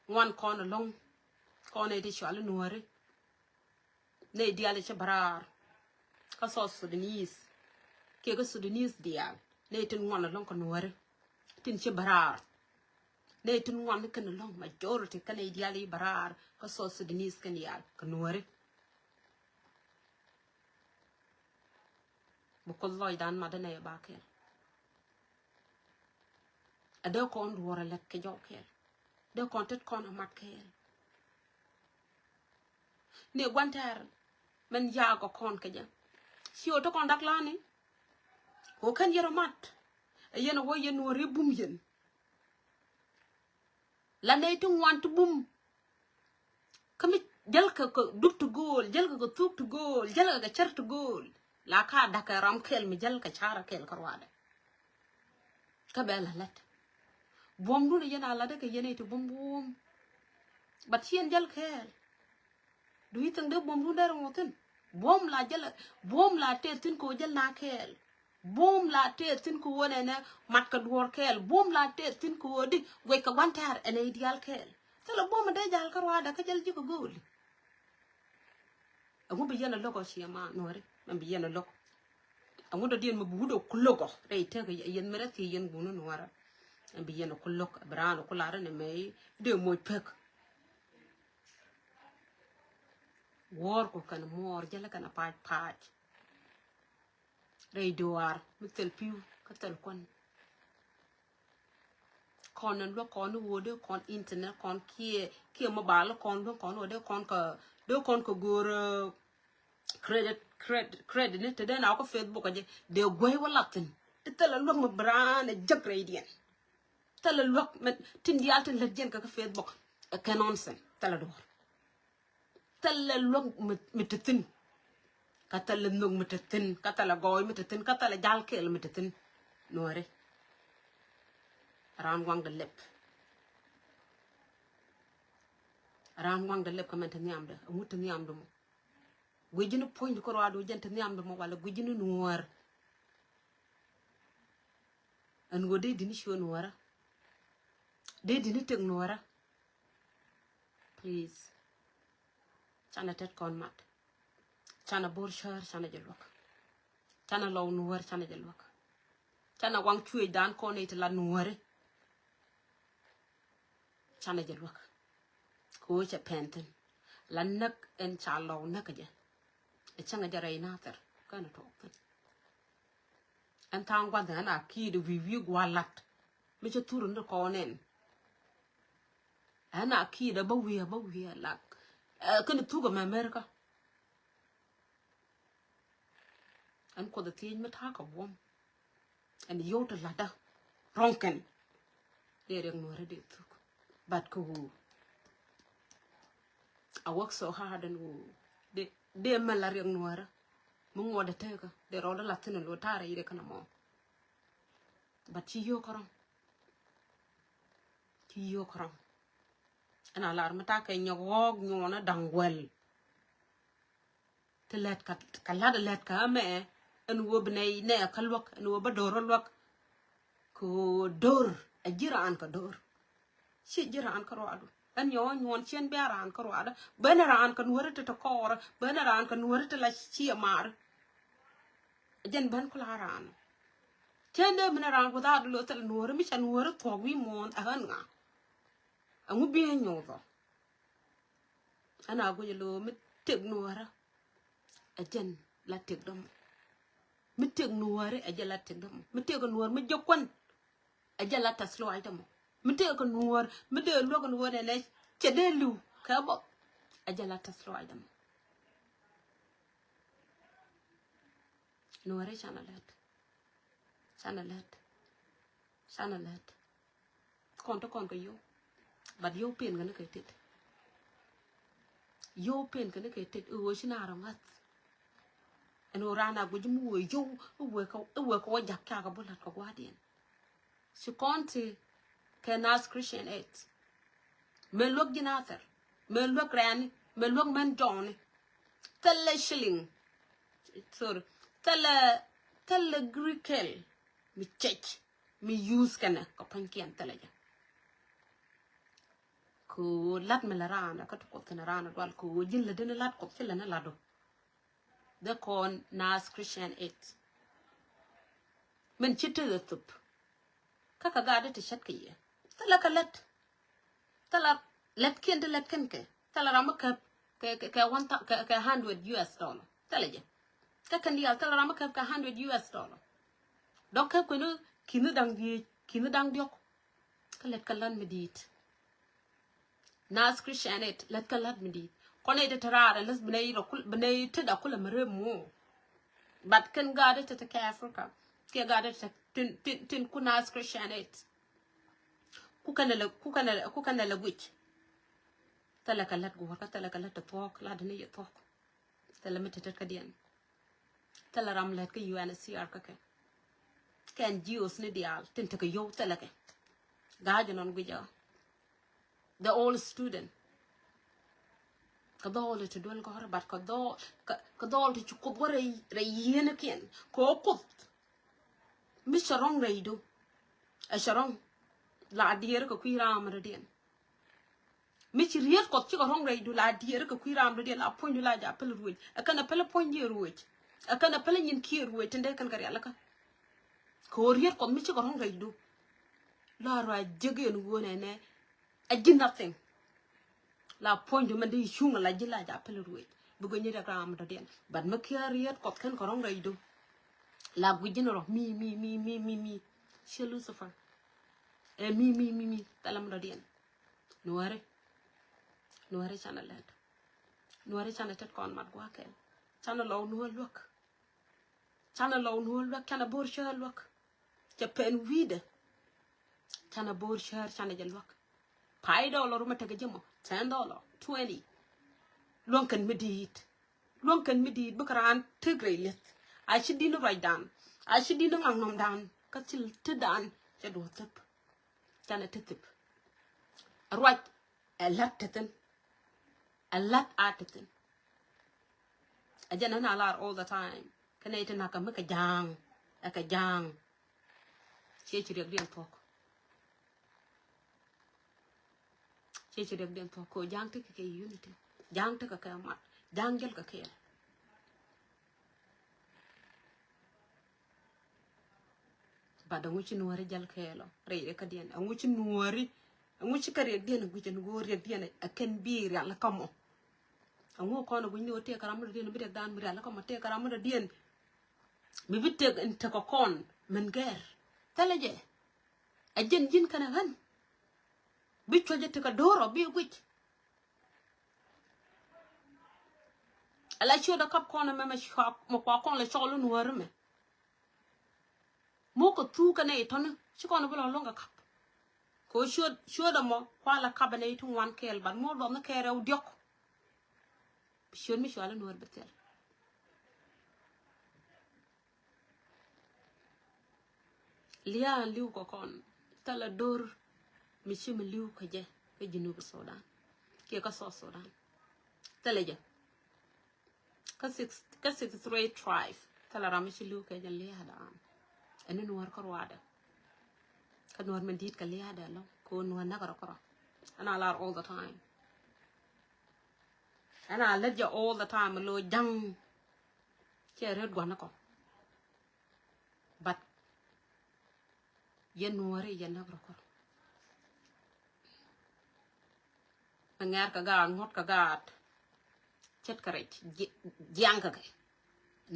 Ŋuan kɔn ɛlɔ̱ŋ. Kɔn ɛ ti cual i̱ Nuääri. Nɛy diaal i̱ ci bä raar. Kä South Sudanese. Kiɛ kä Sudanese diaal. Nɛy tin ŋuan ɛlɔ̱ŋ kɛ Nuääri. Tin ci bä raar. Nɛy tin ŋuan ni kɛn ɛlɔ̱ŋ, majority kä nɛy diaal i̱ bä raar kä South Sudanese kɛn diaal kɛ Nuääri. Bi Kuoth lɔcdan mat dee nɛy ɛ ba kɛɛl. A dee kɔn duɔ̱ɔ̱r a lät kɛ jɔw kɛɛl. Dee kɔn tet kɔn a mat kɛɛl. Ni gua̱n tɛɛr mɛn yaak kɛ kɔn kɛ jɛ. Ci ɣöö te kɔn dak la̱a̱ni. Kɛ ɣöö kɛn yɛn rɔ mat. Ɛ yɛn ɛ wä yɛn Nuääri bum yɛn. La nɛy ti ŋuan ti bum. Kä mi jäl kɛ kɛ dup ti go̱o̱l, jäl kɛ kɛ thuk ti go̱o̱l, jäl kɛ kɛ cär ti go̱o̱l. La ka da̱k kɛ ram kɛl mi jäl kɛ carɛ kɛl kä ruaadɛ. Kä bɛ la lät. Buɔ̱mdun a yɛn a latdä kɛ yɛn a iti buɔ̱m buɔ̱m. But ci yɛn jäl kɛɛl. Do you think dee buɔ̱mdun dee rɛ ŋuɔth thi̱n? Buɔ̱m la jäl, buɔ̱m la tëë thi̱n kɛ wä jäl na kɛɛl. Buɔ̱m la tëë thi̱n kɛ wä nɛnɛ mat kɛ duɔ̱ɔ̱r kɛɛl. Buɔ̱m la tëë thi̱n kɛ wä di guɛc kɛ gua̱n tɛ̈r ɛn ɛ i̱ diaal kɛɛl. Thilɛ buɔ̱m a dee jal kä ruaadɛ kä jäl ji̱ kɛ go̱o̱li. Ɛŋu bi yɛn a lo̱k ɔ ciɛ ma Nuääri? Mɛn bi yɛn a lo̱k. Ɛŋu dɔ̱diɛn mi bi wut ɔ ku lo̱k ɔ rɛy tek ɛ yɛn mi rɛ thiec yɛn guni Nuäärä. Ɛn bi yɛn a ku lo̱k, ɛ bi raan a ku lar ɛn ɛmɛ i̱ dee moc pek. Wuɔ̱ɔ̱r ku kɛn muɔɔr jälɛ kɛn a pa̱a̱c pa̱a̱c. Rɛy duaar mi thil pi̱w kä thil kuan. Kɔn ni luäk kɔn ni ɣöö dee kɔn internet kɔn kiɛ, kiɛ mobile kɔn luäk kɔn ɣöö dee kɔn kɛ, dee kɔn kɛ go̱o̱r, eh, credit, credit, credit ni te dee na wä kä Facebook a jɛ dee guey wä lathin. Ti thilɛ luäk mi bi raan ɛ jek rɛydiɛn. Thilɛ luäk mi tin diaal tin lät jiɛn kɛ kä Facebook. Ɛ kɛ nonsense. Thilɛ duɔ̱ɔ̱r. Thilɛ luäk mi, mi te thi̱n. Kä thilɛ nhök mi te thi̱n. Kä thilɛ gɔɔy mi te thi̱n. Kä thilɛ jal kɛɛl mi te thi̱n. Nuääri. Raan waŋdɛ lɛp. Raan waŋdɛ lɛp kä mɛn te nhiamdɛ. Ɛŋu te nhiamdɛ mɔ? Gui̱ci ni puɔ̱nydu kä ruaadu jɛn te nhiamdɛ mɔ wala gui̱ci ni Nuäär. Ɛn ɣöö dee di̱t ni ciöt Nuäärä. Dee di̱t ni tëk Nuäärä. Please. Canɛ tet kɔn mat. Canɛ bo̱r cär, canɛ jɛ luäk. Canɛ lɔw Nuäär, canɛ jɛ luäk. Canɛ waŋ cuëëcdan kɔn i̱ ti la Nuääri. Canɛ jɛ luäk. Kɛ ɣöö cɛ pɛn thi̱n. La näk ɛn ca lɔw näk jɛ. Ɛ cäŋɛ jɛ rɛy Nathir. Känɛ tuɔɔk thi̱n. Ɛn tha̱a̱ŋ gua̱th ɛn a ki̱i̱t wi̱i̱ wi̱i̱ gua̱a̱r la̱t. Mi cɛ thur ni kɔn ɛn. Ɛn a ki̱i̱t ɛ bä wi̱i̱ ɛ bä wi̱i̱ ɛ lak. Ɛ kɛn thuk ɛmɛ America. Ɛn Kuoth ɛ thiec mi ta̱a̱ kɛ buɔ̱m. Ɛn yio̱w ti la̱tdä. Rɔ̱ŋ kɛn. Dee riɛk nuɔ̱ɔ̱rä dee thuk. But kɛ ɣöö I work so hard ɛn ɣöö dee, dee mɛ la riɛk nuɔ̱ɔ̱rä. Mi ŋuɔ̱t dee tekä dee rɔɔdä lath thi̱n ɛn lo̱ ta̱a̱ rɛy riɛk kɛn ɛmɔ. But ci yio̱o̱k kärɔ̱. Ci yio̱o̱k kärɔ̱. Ɛn a lar mi ta̱a̱ kɛ nyɔk ɣɔ̱ɔ̱k nyuɔnä da̱ŋ guɛl. Ti lät ka, ka la̱t lät ka mɛ ɛn ɣöö bi nɛy nɛ kä luäk, ɛn ɣöö bä do̱r kä luäk. Kɛ ɣöö do̱r ɛ ji̱ raan kä do̱r. Ci ji̱ raan kä ruaadu. Ɛn nyɔk nyuɔn cien bia raan kä ruaadu. Bä ni raan kä nuɔ̱ri ti ti kɔɔrä, bä ni raan kä nuɔ̱ri ti la ci mar. Jɛn ben kula raan. Cien dee mi ni raan without lo thil nuɔ̱ri, mi ca nuɔ̱ri thuɔ̱k wi̱i̱ muɔ̱ɔ̱n ɛ ɣän ŋa. Ɛŋu bi ɛ nyuɔth ɔ? Ɛn a guic ɛ lo̱o̱ mi tëk nuɔ̱ɔ̱rä. Ɛ jɛn la tëk dämɔ. Mi tëk nuɔ̱ɔ̱ri ɛ jɛn la tëk dämɔ. Mi tëk nuɔ̱ɔ̱r mi jɛ kuän. Ɛ jɛn la tɛth lɔaac dämɔ. Mi tëk nuɔ̱ɔ̱r mi dee luäk nuɔ̱ɔ̱r nɛnɛ cɛ dee li̱w kɛ bä. Ɛ jɛn la tɛth lɔaac dämɔ. Nuɔ̱ɔ̱ri canɛ lät. Canɛ lät. Canɛ lät. Kɔn te kɔn kɛ yio̱w. But yio̱w pen kɛ ni kɛ tet. Yio̱w pen kɛ ni kɛ tet i̱ ɣöö ci na rɔ ŋa̱th. Ɛn ɣöö raan a guic mi wee yio̱w i̱ wee kɛ, i̱ wee kɛ wä jak cakɛ bä la̱t kɛ gua̱a̱rdiɛn. Ci kɔn ti kɛ Naath Christian Aid. Mɛ luäk ji̱ Nathɛr. Mɛ luäk rɛɛni. Mɛ luäk mɛn jɔɔni. Thilɛ shilling. Sorry. Thilɛ, thilɛ girikel mi cɛc mi use kɛnɛ kɛ pua̱nykiɛn thilɛ jɛ. Kɛ ɣöö la̱t mi lɛ raan ɛ kä ti Kuoth thi̱n raan ɛ dual kɛ ɣöö ji̱n lätdä ni la̱t Kuɔth ci lɛ ni la̱tdu. Dhɛ kɔn Naath Christian Aid. Min ci tekɛ thöp. Kä kɛ gaat ti ce̱tkɛ yɛ. Thilɛ kɛ lät. Thilɛ lät kiɛn ti lät kɛn kɛ. Thilɛ ram mi käp kɛ, kɛ, kɛ one thou-, kɛ, kɛ hundred U S dollar. Thilɛ jɛ. Kä kɛn diaal thilɛ ram mi käp kɛ hundred U S dollar. Dɔ̱ŋ käp kɛn ki̱ni da̱ŋ dhieec, ki̱ni da̱ŋ diɔ̱k. Kä lät kɛ lät mi di̱i̱t. Naath Christian Aid, lät kɛ lät mi di̱i̱t. Kɔn nɛy ti te raar ɛ läth bi nɛy rɔ kul, bi nɛy tetdä kulɛ mi rep muɔ̱ɔ̱ŋ. But kɛn gaat ti te kɛ Africa kiɛ gaat ti te tin, tin, tin ku Naath Christian Aid. Ku kɛn lɛ, ku kɛn lɛ, ku kɛn lɛ guic. Thilɛ kɛ lät guɔ̱ɔ̱r kä thilɛ kɛ lät ti thuɔ̱k, latdä ni yɛ thuɔ̱k. Thilɛ mi te tetkädiɛn. Thilɛ ram lät kä U N H C R kä kɛ. Kɛn G Os ni diaal tin tekɛ yio̱w thilɛ kɛ. Ga̱a̱c nɔn guic ɔ. The old student. Kɛ dhɔl ti duel gɔ̱rä, but kɛ dhɔl, kɛ, kɛ dhɔl ti ci Kuoth wä rɛy, rɛy yieenäkiɛn. Kɛ ɣöö Kuoth mi cɛ rɔ̱ŋ rɛydu. Ɛ cɛ rɔ̱ŋ la diɛɛri kɛ kui̱ raam rɔ̱diɛn. Mi ci riet Kuɔth cikɛ rɔ̱ŋ rɛydu la diɛɛri kɛ kui̱ raam rɔ̱diɛn, la puɔ̱nydu la ja̱ päl ruëëc. Ɛ kɛn ɛ päl puɔ̱nydiɛn ruëëc. Ɛ kɛn ɛ päl nyin kiɛɛr ruëëc tin dee kɛn kɛ rialikä. Kɛ ɣöö riet Kuɔth mi cikɛ rɔ̱ŋ rɛydu. La rɔ a jek yɛn ɣöö nɛnɛ. Ɛ ji̱ nothing. La puɔ̱nydu mɛn dee cuŋ la ji̱ la ja̱ päl ruëëc. Bi guic ni riɛk raam dɔ̱diɛn. But mi kiɛ riet Kuɔth kɛn kɛ rɔ̱ŋ rɛydu. La guic ji̱n rɔ mi, mi, mi, mi, mi, mi. Ciɛ Lucifer. Ɛ mi, mi, mi, mi. Thilɛ mi dɔ̱diɛn. Nuääri. Nuääri canɛ lät. Nuääri canɛ tet kɔn mat gua̱a̱ kɛl. Canɛ lɔw nuäär luäk. Canɛ lɔw nuäär luäk, canɛ bo̱o̱r cäär luäk. Cɛ pɛn wi̱i̱dɛ. Canɛ bo̱o̱r cäär, canɛ jɛ luäk. Pay dollar mɛ tekɛ jɛ mɔ, ten dollar, twenty. Luäŋ kɛn mi di̱i̱t. Luäŋ kɛn mi di̱i̱t bikɛ raan tëk rɛy li̱eth. A ci di̱n ruacdan. A ci di̱n ŋaknɔmdan. Kä thil tetdan cɛ duɔ̱ɔ̱r thäp. Canɛ te thäp. Ruac ɛ la̱t te thi̱n. Ɛ la̱t a te thi̱n. Ɛ jɛn ɛn a lar all the time. Kä nɛy ti nakä mi kɛ ja̱a̱ŋ. Ɛ kɛ ja̱a̱ŋ. Ciɛ ci riɛkdiɛn thuɔ̱k. Ciɛ ci riɛkdiɛn thuɔ̱k kɛ ɣöö ja̱a̱ŋ tekɛ kɛ unity. Ja̱a̱ŋ tekɛ kɛ mat. Ja̱a̱ŋ jäl kɛ kɛɛl. But ɛŋu ci nuääri jäl kɛɛl ɔ rɛy riɛkädiɛn? Ɛŋu ci nuääri, ɛŋu ci kɛ riɛkdiɛn guic ɛn ɣöö riɛkdiɛn ɛ kɛn bi rialikä mɔ? Ɛŋu kɔn ɛ guic ni ɣöö tëëkɛ ram mi dɔ̱diɛn bi riɛkdan mi rialikä mɔ, tëëkɛ ram mi dɔ̱diɛn mi bi tëk in tekɛ kɔn min gɛr? Thilɛ jɛ. Ɛ ji̱n ji̱n kɛnɛ ɣän. Bi cuɔ̱cɛ tekɛ do̱r ɔ bi guic. Ala ciötdä kap kɔn ɛmɛ mɛ cua mɛ kua kɔn lɛ cɔl i̱ nuääri mɛ. Mukɛ thuk kɛnɛ itɔni ci kɔn bi lɔ luäŋ kɛ kap. Kɛ ɣöö ciöt, ciöt ɛmɔ kua la kapɛ nɛy ti ŋuan kɛɛl, but muɔ duɔth ni kɛɛl rɛw diɔ̱k. Bi ciöt mi cɔal i̱ Nuäär bi thil. Lia̱a̱ li̱w kɛ kɔn, thilɛ do̱r mi ci mi li̱w kɛ jɛ kä Junub Sudan kiɛ kä South Sudan. Thilɛ jɛ. Kä six, kä sixty-three tribe, thilɛ ram mi ci li̱w kɛ jɛ lia̱a̱ dan. Ɛn ni Nuäär kä ruaadɛ. Kä Nuäär mi di̱i̱t kɛ lia̱a̱dɛ lɔ, kɛ ɣöö Nuäär näk rɔ kärɔ. Ɛn a lar all the time. Ɛn a lät jɛ all the time, lo ja̱ŋ. Cɛ ret gua̱n kɔ. But yɛn Nuääri yɛn näk rɔ kärɔ. Mi ŋɛr kɛ gaat, ŋuɔ̱t kɛ gaat. Ce̱tkɛ rɛc, jiaŋ kɛ kɛ.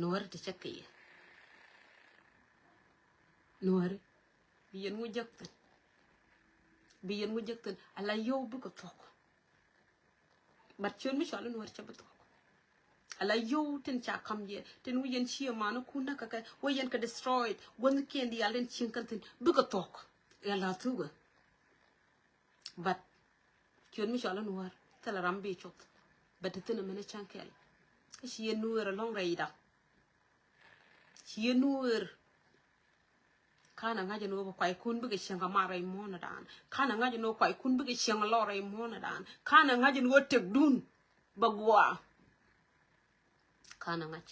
Nuääri ti ce̱tkɛ yɛ. Nuääri. Bi yɛn ŋu jek thi̱n. Bi yɛn ŋu jek thi̱n. Ala yio̱w bikɛ thuɔ̱k. But ciöt mi cɔal i̱ Nuäär cɛ bi thuɔ̱k. Ala yio̱w tin ca ka̱m yɛ, tin wi̱c yɛn cië manikun näk kɛ kɛ, wä yɛn kɛ destroyed, guäthnikiɛn diaal tin cieŋ kɛn thi̱n, bikɛ thuɔ̱k. Ala thukä. But ciöt mi cɔal i̱ Nuäär, thilɛ ram bi cuɔth. But ti thi̱n ɛmɛn ɛ cäŋ kɛl. Kä ci yɛn Nuäär ɛlɔ̱ŋ rɛyda. Ci yɛn Nuäär. Ka̱n a ŋa̱c ɛn ɣöö bɛ kuaykun bikɛ cieŋ kɛ mat rɛy muɔ̱ɔ̱ndan. Ka̱n a ŋa̱c ɛn ɣöö kuaykun bikɛ cieŋ lɔr rɛy muɔ̱ɔ̱ndan. Ka̱n a ŋa̱c ɛn ɣöö tëkdun bɛ gua̱a̱. Ka̱n a ŋa̱c.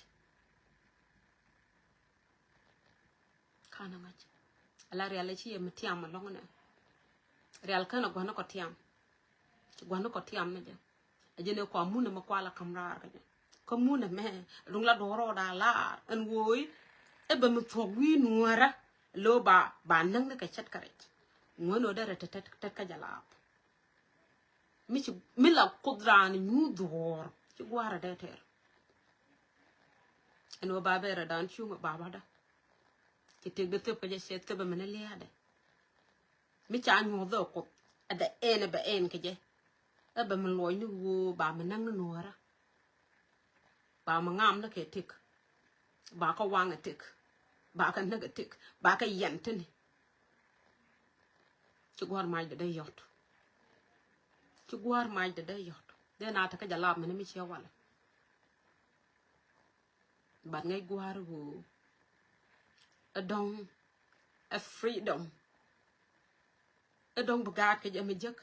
Ka̱n a ŋa̱c. Ala rial ɛ ci yɛ mi tiam ɛlɔ̱ŋ nɛ. Rial kän a gua̱n kɔ tiam. Ci gua̱n kɔ tiam ni jɛ. A jɛn ɛ kua mun ɛmɛ kua la ka̱m raar kä jɛ. Kä mun ɛmɛ duŋ la duɔ̱ɔ̱r rɔɔda laar ɛn wo̱o̱y. Ɛ bɛ mi thuɔ̱k wi̱i̱ Nuäärä. Lo̱o̱ ba, ba näk ni kɛ ce̱tkɛ rɛc. Ŋuän ɣöö derɛ tet, tet, tet kä jɛ laap. Mi ci, mi la Kuoth raan nyuuth dhuɔ̱ɔ̱r. Ci gua̱a̱r ɛ dee tɛr. Ɛn ɣöö ba bɛɛrɛ daan cuŋ ɛ babadä. Ci tëkdɛ thöp kä jɛ cɛ thöp ɛmɛn ɛ lia̱a̱dɛ. Mi ca nyuɔ̱th ɛ Kuoth ɛ dee ɛn ɛ bɛ ɛn kɛ jɛ. Ɛ bɛ mi luɔc ni ɣöö ba mi näk ni Nuäärä. Ba mi ŋam ni kɛ tëk. Ba kä waŋ ɛ tëk. Ba kä näk ɛ tëk. Ba kä yɛn tini. Ci gua̱a̱r macdɛ dee yɔ̱t. Ci gua̱a̱r macdɛ dee yɔ̱t. Dee na te kä jɛ lap mini mi ciɛ walɛ. But ŋäc gua̱a̱r ɣöö ɛ dɔ̱ŋ ɛ freedom. Ɛ dɔ̱ŋ bi gaat kɛ jɛ mi jek.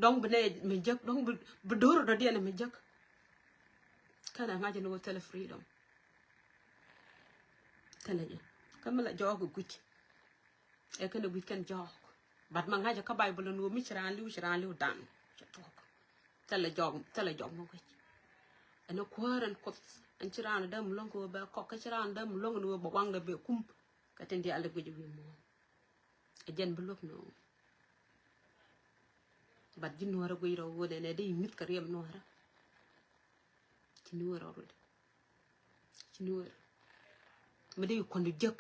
Dɔ̱ŋ bi nɛ mi jek. Dɔ̱ŋ bi, bi do̱r dɔ̱diɛn mi jek. Kɛn ɛ ŋa̱c ni wä thilɛ freedom. Thilɛ jɛ. Kä mi la jɔɔk ɛ guic. Ɛ kɛn ɛ guic kɛn jɔɔk. But ma ŋa̱c ɛ kä Bible ni wä mi ci raan li̱w, ci raan li̱w dan. Cɛ thuɔ̱k. Thilɛ jɔɔk, thilɛ jɔɔk mi guic. Ɛn ɛ kuäär ɛn Kuoth. Ɛn ci raan däm lo̱ŋ kɛ wä bɛ kɔk. Kä ci raan däm lo̱ŋ ni wä bɛ waŋdɛ bɛ kum. Kä tin diaal dee guic wi̱i̱ muɔ̱ɔ̱n. Ɛ jɛn bi luäk nööŋ. But ji̱ Nuäärä guic rɔ ɣöö nɛnɛ dee i̱ mi̱th kɛ riɛm Nuäärä. Ci Nuäär already. Ci Nuäär. Mi dee i̱ kuɔn i̱ jek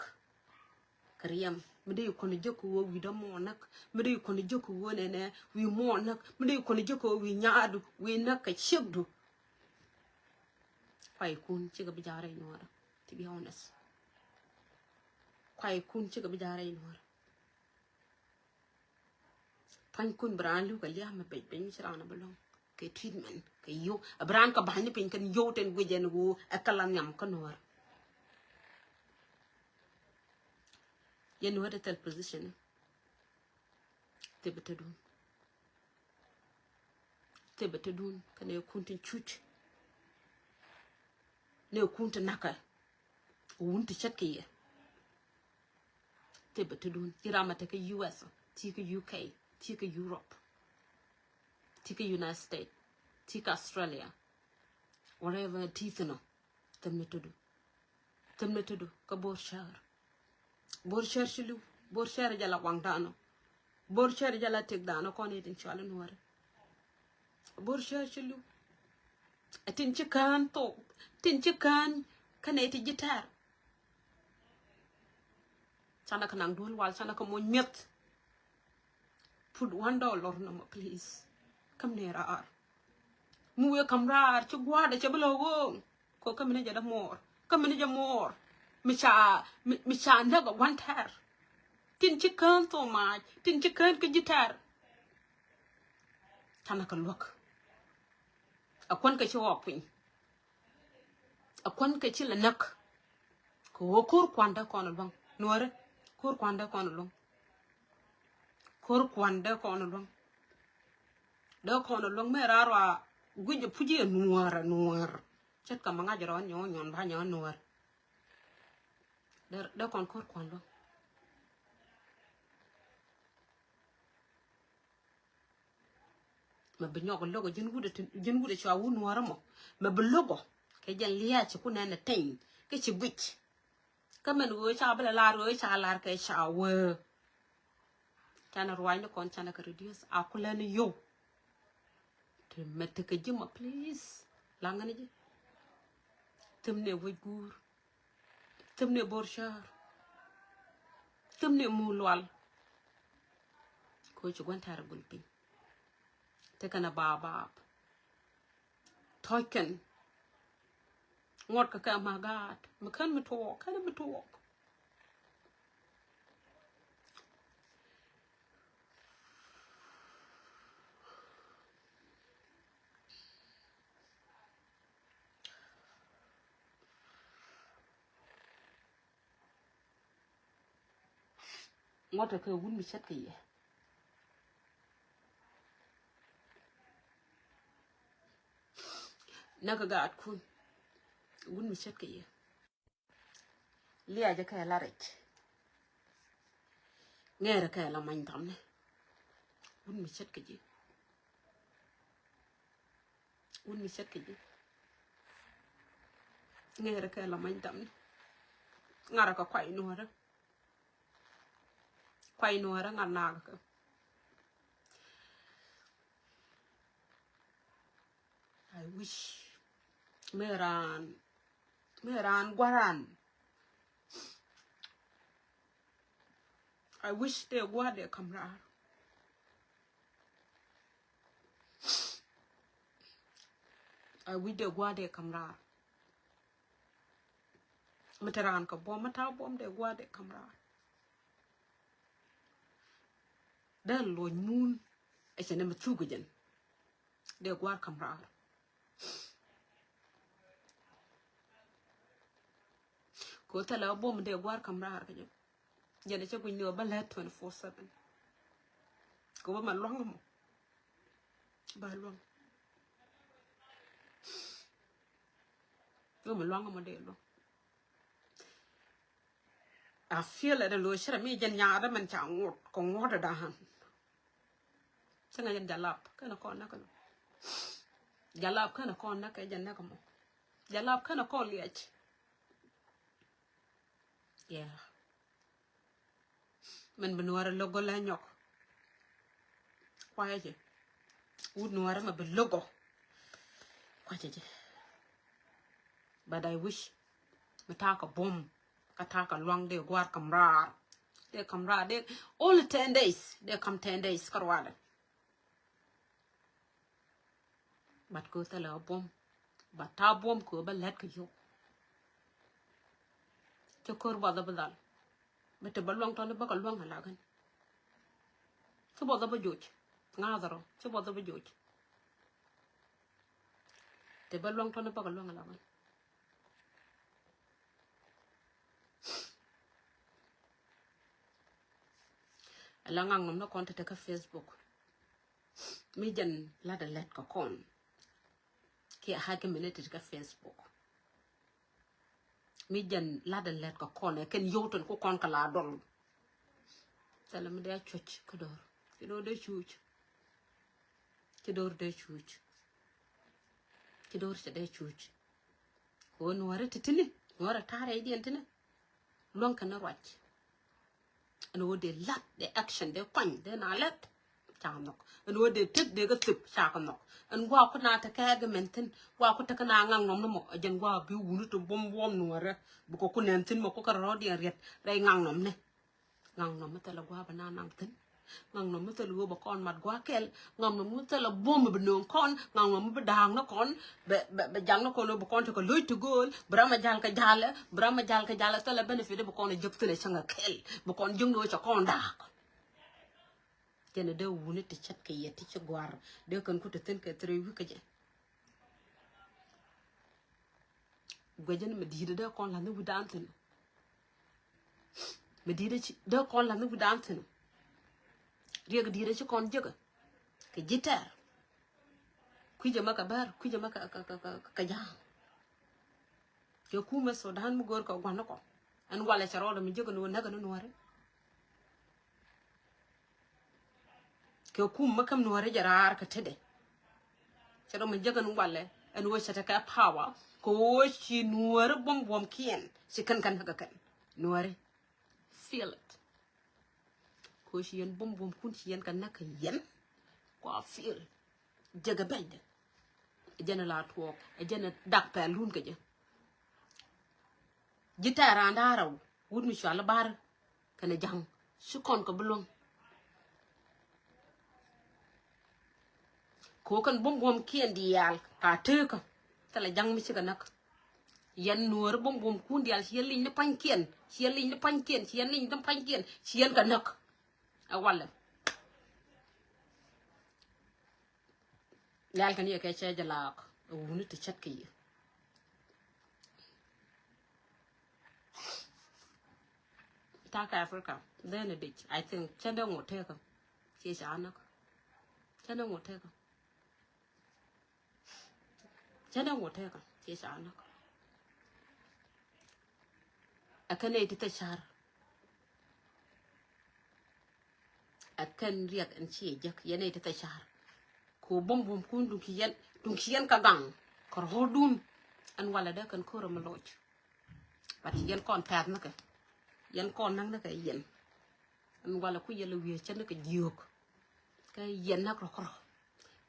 kɛ riɛm. Mi dee i̱ kuɔn i̱ jek kɛ ɣöö wi̱i̱ dämuɔɔr näk. Mi dee i̱ kuɔn i̱ jek kɛ ɣöö nɛnɛ wi̱i̱ muɔɔr näk. Mi dee i̱ kuɔn i̱ jek kɛ ɣöö wi̱i̱ nyaadu, wi̱i̱ näk kɛ ciekdu. Kuaykun cikɛ bi ja̱a̱r rɛy Nuäärä. To be honest. Kuaykun cikɛ bi ja̱a̱r rɛy Nuäärä. Pua̱nykun bi raan li̱w kɛ lia̱a̱ mɛ bec bec mi ci raan a bi lɔ̱ŋ kɛ treatment kɛ yio̱w a bi raan kɛ ba̱ny ni piny kɛn yio̱w tin guic ɛn ɣöö ɛ kɛ la nhiam kä Nuäär. Yɛn Nuäär dee thil position. Thipɛ te dun. Thipɛ te dun kɛ nɛ kun tin cuc. Nɛ kun tin nakä. Wun ti ce̱tkɛ yɛ. Thipɛ te dun. Ci ram a te kä U S, ti kä U K, ti kä Europe, ti kä United States, ti kä Australia. Wherever ti thin ɔ. Thimni te du. Thimni te du kä Bor Cäär. Bor Cäär ci li̱w. Bor Cäär jɛ la waŋ danɔ. Bor Cäär jɛ la tëk danɔ kɔn i̱ tin cɔal i̱ Nuäärä. Bor Cäär ci li̱w. Ɛ tin ci kään thok. Tin ci kään kä nɛy ti ji̱ tɛr. Canɛ kɛ naŋ duel wal, canɛ kɛ moc mi̱eth. Put one dollar nɔmɔ, please. Käm ni raar. Mi wee käm raar, ci gua̱a̱dɛ cɛ bi lɔ ɣööŋ. Kɔ käm ni jɛ dee muɔɔr. Käm ni jɛ muɔɔr. Mi ca, mi, mi ca näk ɛ gua̱n tɛr. tin ci kään thok mac, tin ci kään kä ji̱ tɛr. Canɛ kɛ luäk. A kuän kɛ ci ɣɔk piny. A kuän kɛ ci lɛ näk. Kɛ ɣöö ko̱r kuandä kɔn a luäŋ. Nuäärä, ko̱r kuandä kɔn a luäŋ. Ko̱r kuandä kɔn a luäŋ. Dee kɔn a luäŋ mëë raar wa guic a puc i̱ a nuäär, a nuäär. Ce̱tkɛ ma ŋa̱c rɔɔn nyɔ̱ɔ̱n nyɔn ba nyɔ̱ɔ̱n nuäär. Dee, dee kɔn ko̱r kuan luäŋ. Mɛ bi nyɔk lo̱k ji̱n wut, ji̱n wut cua wut nuɔ̱ɔ̱rä mɔ. Mɛ bi lo̱k ɔ kɛ jɛn lia̱a̱ ci kun nɛn ɛ teny kä ci guic. Kä mɛn ɣöö ca bi lɛ lar ɣöö ca lar kɛ ca wee. Canɛ ruaacni kɔn canɛ kɛ reduce a kulɛni yio̱w. Ti mɛ tekɛ ji̱ mɔ please. Laŋäni ji̱. Thim ni wec guur. Thim ni bor cäär. Thim ni mu lual. Ko ci gua̱n tɛr gul piny. Tekɛ na baabab. Tɔ̱c kɛn. Ŋuɔt kɛ kɛ ma gaat. Mi kän mi tuɔɔk, kän mi tuɔɔk. Ŋuɔ̱tɛ kɛ wut mi ce̱tkɛ yɛ. Näk kɛ gaatkun. Wut mi ce̱tkɛ yɛ. Liacä kɛ la rɛc. Ŋɛɛrɛ kɛ la many thamni. Wut mi ce̱tkɛ ji̱. Wun mi ce̱tkɛ ji̱. Ŋɛɛrɛ kɛ la many thamni. Ŋarɛ kɛ kuay nuɔ̱ɔ̱rä. Kuay nuɔ̱ɔ̱rä ŋar nakä kɛ. I wish. Mëë raan. Mëë raan gua̱ran. I wish dee gua̱a̱r dee ka̱m raar. I wish dee gua̱a̱r dee ka̱m raar. Mi te raan kɛ buɔ̱m, mi ta̱a̱ buɔ̱m dee gua̱a̱r dee ka̱m raar. Dee lo̱c mun ɛ cɛ ni mi thuk jɛn. Dee gua̱a̱r ka̱m raar. Ko thilɛ buɔ̱m dee gua̱a̱r ka̱m raar kɛ jɛ. Jɛn cɛ guic ni wä ba lät twenty four seven. Ko ba ma luaŋ mɔ. Ba luaŋ. Ba ma luaŋ mɔ dee luaŋ. I feel it a lo̱ cɛ rɛ mi jɛn nyaadä mɛn ca ŋuɔt kɛ ŋuɔt da̱a̱n. Cä ŋa jɛn jalap kɛnɛ kɔn näk kɛnɛ. Jalap kɛnɛ kɔn näk kɛ jɛn näk mɔ. Jalap kɛnɛ kɔn liɛc. Yeah. Mɛn bi nuɔrɛ lo̱k gɔlɛ nyɔk. Kuayɛ jɛ. Wut nuɔrɛ mɛ bi lo̱k gɔ. Kuayɛ jɛ. But I wish mi ta̱a̱ kɛ buɔ̱m kä ta̱a̱ kɛ luaŋ dee gua̱a̱r ka̱m raar. Dee ka̱m raar dee only ten days. Dee ka̱m ten days kä ruaadɛ. But kɛ thilɛ buɔ̱m. But ta̱a̱ buɔ̱m kɛ ba lät kɛ yio̱w. Cɛ ko̱r buɔth bi dhal. Bɛ te ba luaŋ tɔni bä kɛ luaŋ a lakin. Ci buɔth bä joc. Ŋa̱thä rɔ ci buɔth bä joc. Te ba luaŋ tɔni bä kɛ luaŋ a lakin. Ala ŋaŋ nɔm ni kɔn te te kä Facebook. Mi jɛn lat a lɛt kɛ kɔn. Kiɛ ha̱a̱c kɛ minute kä Facebook. Mi jɛn lat a lɛt kɛ kɔn ɛ kɛn yio̱w tɔn ku kɔn kɛ la dɔl. Thilɛ mi dee a cuc kä dɔr. Ci dɔr dee cuc. Ci dɔr dee cuc. Ci dɔr cɛ dee cuc. Kɛ ɣöö nuɔ̱ɔ̱ri ti tini nuɔ̱ɔ̱ri ta̱a̱ rɛydiɛn tini. Luäŋ kɛn ni ruac. Ɛn ɣöö dee la̱t dee action dee kuany dee na lɛt. Ca kɛ nhɔk ɛn ɣöö dee tet dee kä thip ca kɛ nhɔk. Ɛn gua̱a̱ ku na te kɛɛk mɛn thi̱n gua̱a̱ ku te kä na ŋaŋ nɔm ni mɔ ɛ jɛn gua̱a̱ bi wuni ti buɔ̱m buɔ̱m nuɔ̱ɔ̱rä. Bi kɔ ku nɛn thi̱n mɔ ku kɛ rɔ̱diɛn riɛt rɛy ŋaŋ nɔm ni. Ŋaŋ nɔm mi thilɛ gua̱a̱ bi na naŋ thi̱n. Ŋaŋ nɔm mi thil ɣöö bɛ kɔn mat gua̱a̱th kɛl. Ŋaŋ nɔm mi thil a buɔ̱m bi nööŋ kɔn. Ŋaŋ nɔm mi bi da̱a̱ŋ ni kɔn. Bɛ, bɛ, bɛ jaŋ ni kɔn ɣöö bɛ kɔn tekɛ lo̱c ti gööl. Bi ram a jal kɛ jalɛ. Bi ram a jal kɛ jalɛ thil a benefit bi kɔn a jek thin a cäŋ a kɛl. Bi kɔn jiäk ni ɣöö cɛ kɔn da̱a̱k. Jɛn a dee wuni ti cät kɛ yɛ ti ci gua̱a̱r. Dee kɛn ku ti thin kɛ three week kɛ jɛ. Guecä ni mi di̱i̱t dee kɔn la̱th ni wi̱dan thi̱n. Mi di̱i̱t dee kɔn la̱th ni wi̱dan thi̱n. Riɛk di̱i̱t ci kɔn jiäkä kɛ ji̱ tɛɛr. Kui̱cä ma kɛ bär, kui̱cä ma kɛ, kɛ, kɛ, kɛ, kɛ ja̱a̱ŋ. Kɛ kumɛ Sudan mi go̱o̱r kɛ gua̱n ni kɔ. Ɛn walɛ cɛ rɔɔdɛ mi jiäkä ni wä näk ni nuɔ̱ɔ̱ri. Kɛ kum mi käm nuɔ̱ɔ̱ri jɛ raar kɛ tetdɛ. Cɛ rɔ mi jek ɛn walɛ ɛn ɣöö cɛ tekɛ power kɛ ɣöö ci nuɔ̱ɔ̱ri buɔ̱m buɔ̱m kiɛn ci kɛn kɛn kɛ kɛn nuɔ̱ɔ̱ri. Feel it. Kɛ ɣöö ci yɛn buɔ̱m buɔ̱m kun ci yɛn kɛ näk kɛ yɛn. Kua feel. Jek ɛ bɛcdɛ. Ɛ jɛn ɛ la tuɔɔk ɛ jɛn ɛ dak pɛl lun kɛ jɛ. Ji̱ tɛɛr raan da̱a̱r rɛw wut mi cual i̱ Bar kɛnɛ Ja̱ŋ ci kɔn kɛ bi luäŋ. Kɛ ɣöö kɛn buɔ̱m buɔ̱m kiɛn diaal ka tekä thilɛ Ja̱ŋ mi cikɛ näk. Yɛn nuɔ̱ɔ̱ri buɔ̱m buɔ̱m kun diaal ci yɛn li̱ny ni pa̱nykiɛn, ci yɛn li̱ny ni pa̱nykiɛn, ci yɛn li̱ny ni pa̱nykiɛn, ci yɛn kɛ näk. Ɛ walɛ. Nhial kɛn yɛ kɛ cɛ jɛ laak ɛ wuni ti cät kɛ yɛ. Ta̱a̱ kä Africa dhen a dic, I think cä dee ŋot tekä. Ciɛ ca näk. Cä dee ŋot tekä. Cä dee ŋot tekä ciɛ ca näk. Ɛ kɛn nɛy ti thil ca̱r. Ɛ kɛn riɛk ɛn ciɛ jek yɛn nɛy ti thil ca̱r. Kɛ ɣöö buɔ̱m buɔ̱m kun duŋ ki yɛn, duŋ ki yɛn kɛ gaŋ kɛ rɔ̱ɔ̱dun. Ɛn walɛ dee kɛn ko̱rä mi loc. But yɛn kɔn pɛth ni kɛ, yɛn kɔn näk ni kɛ yɛn. Ɛn walɛ ku yɛn lɛ wi̱i̱ cä ni kɛ jiök. Kɛ yɛn näk rɔ kärɔ.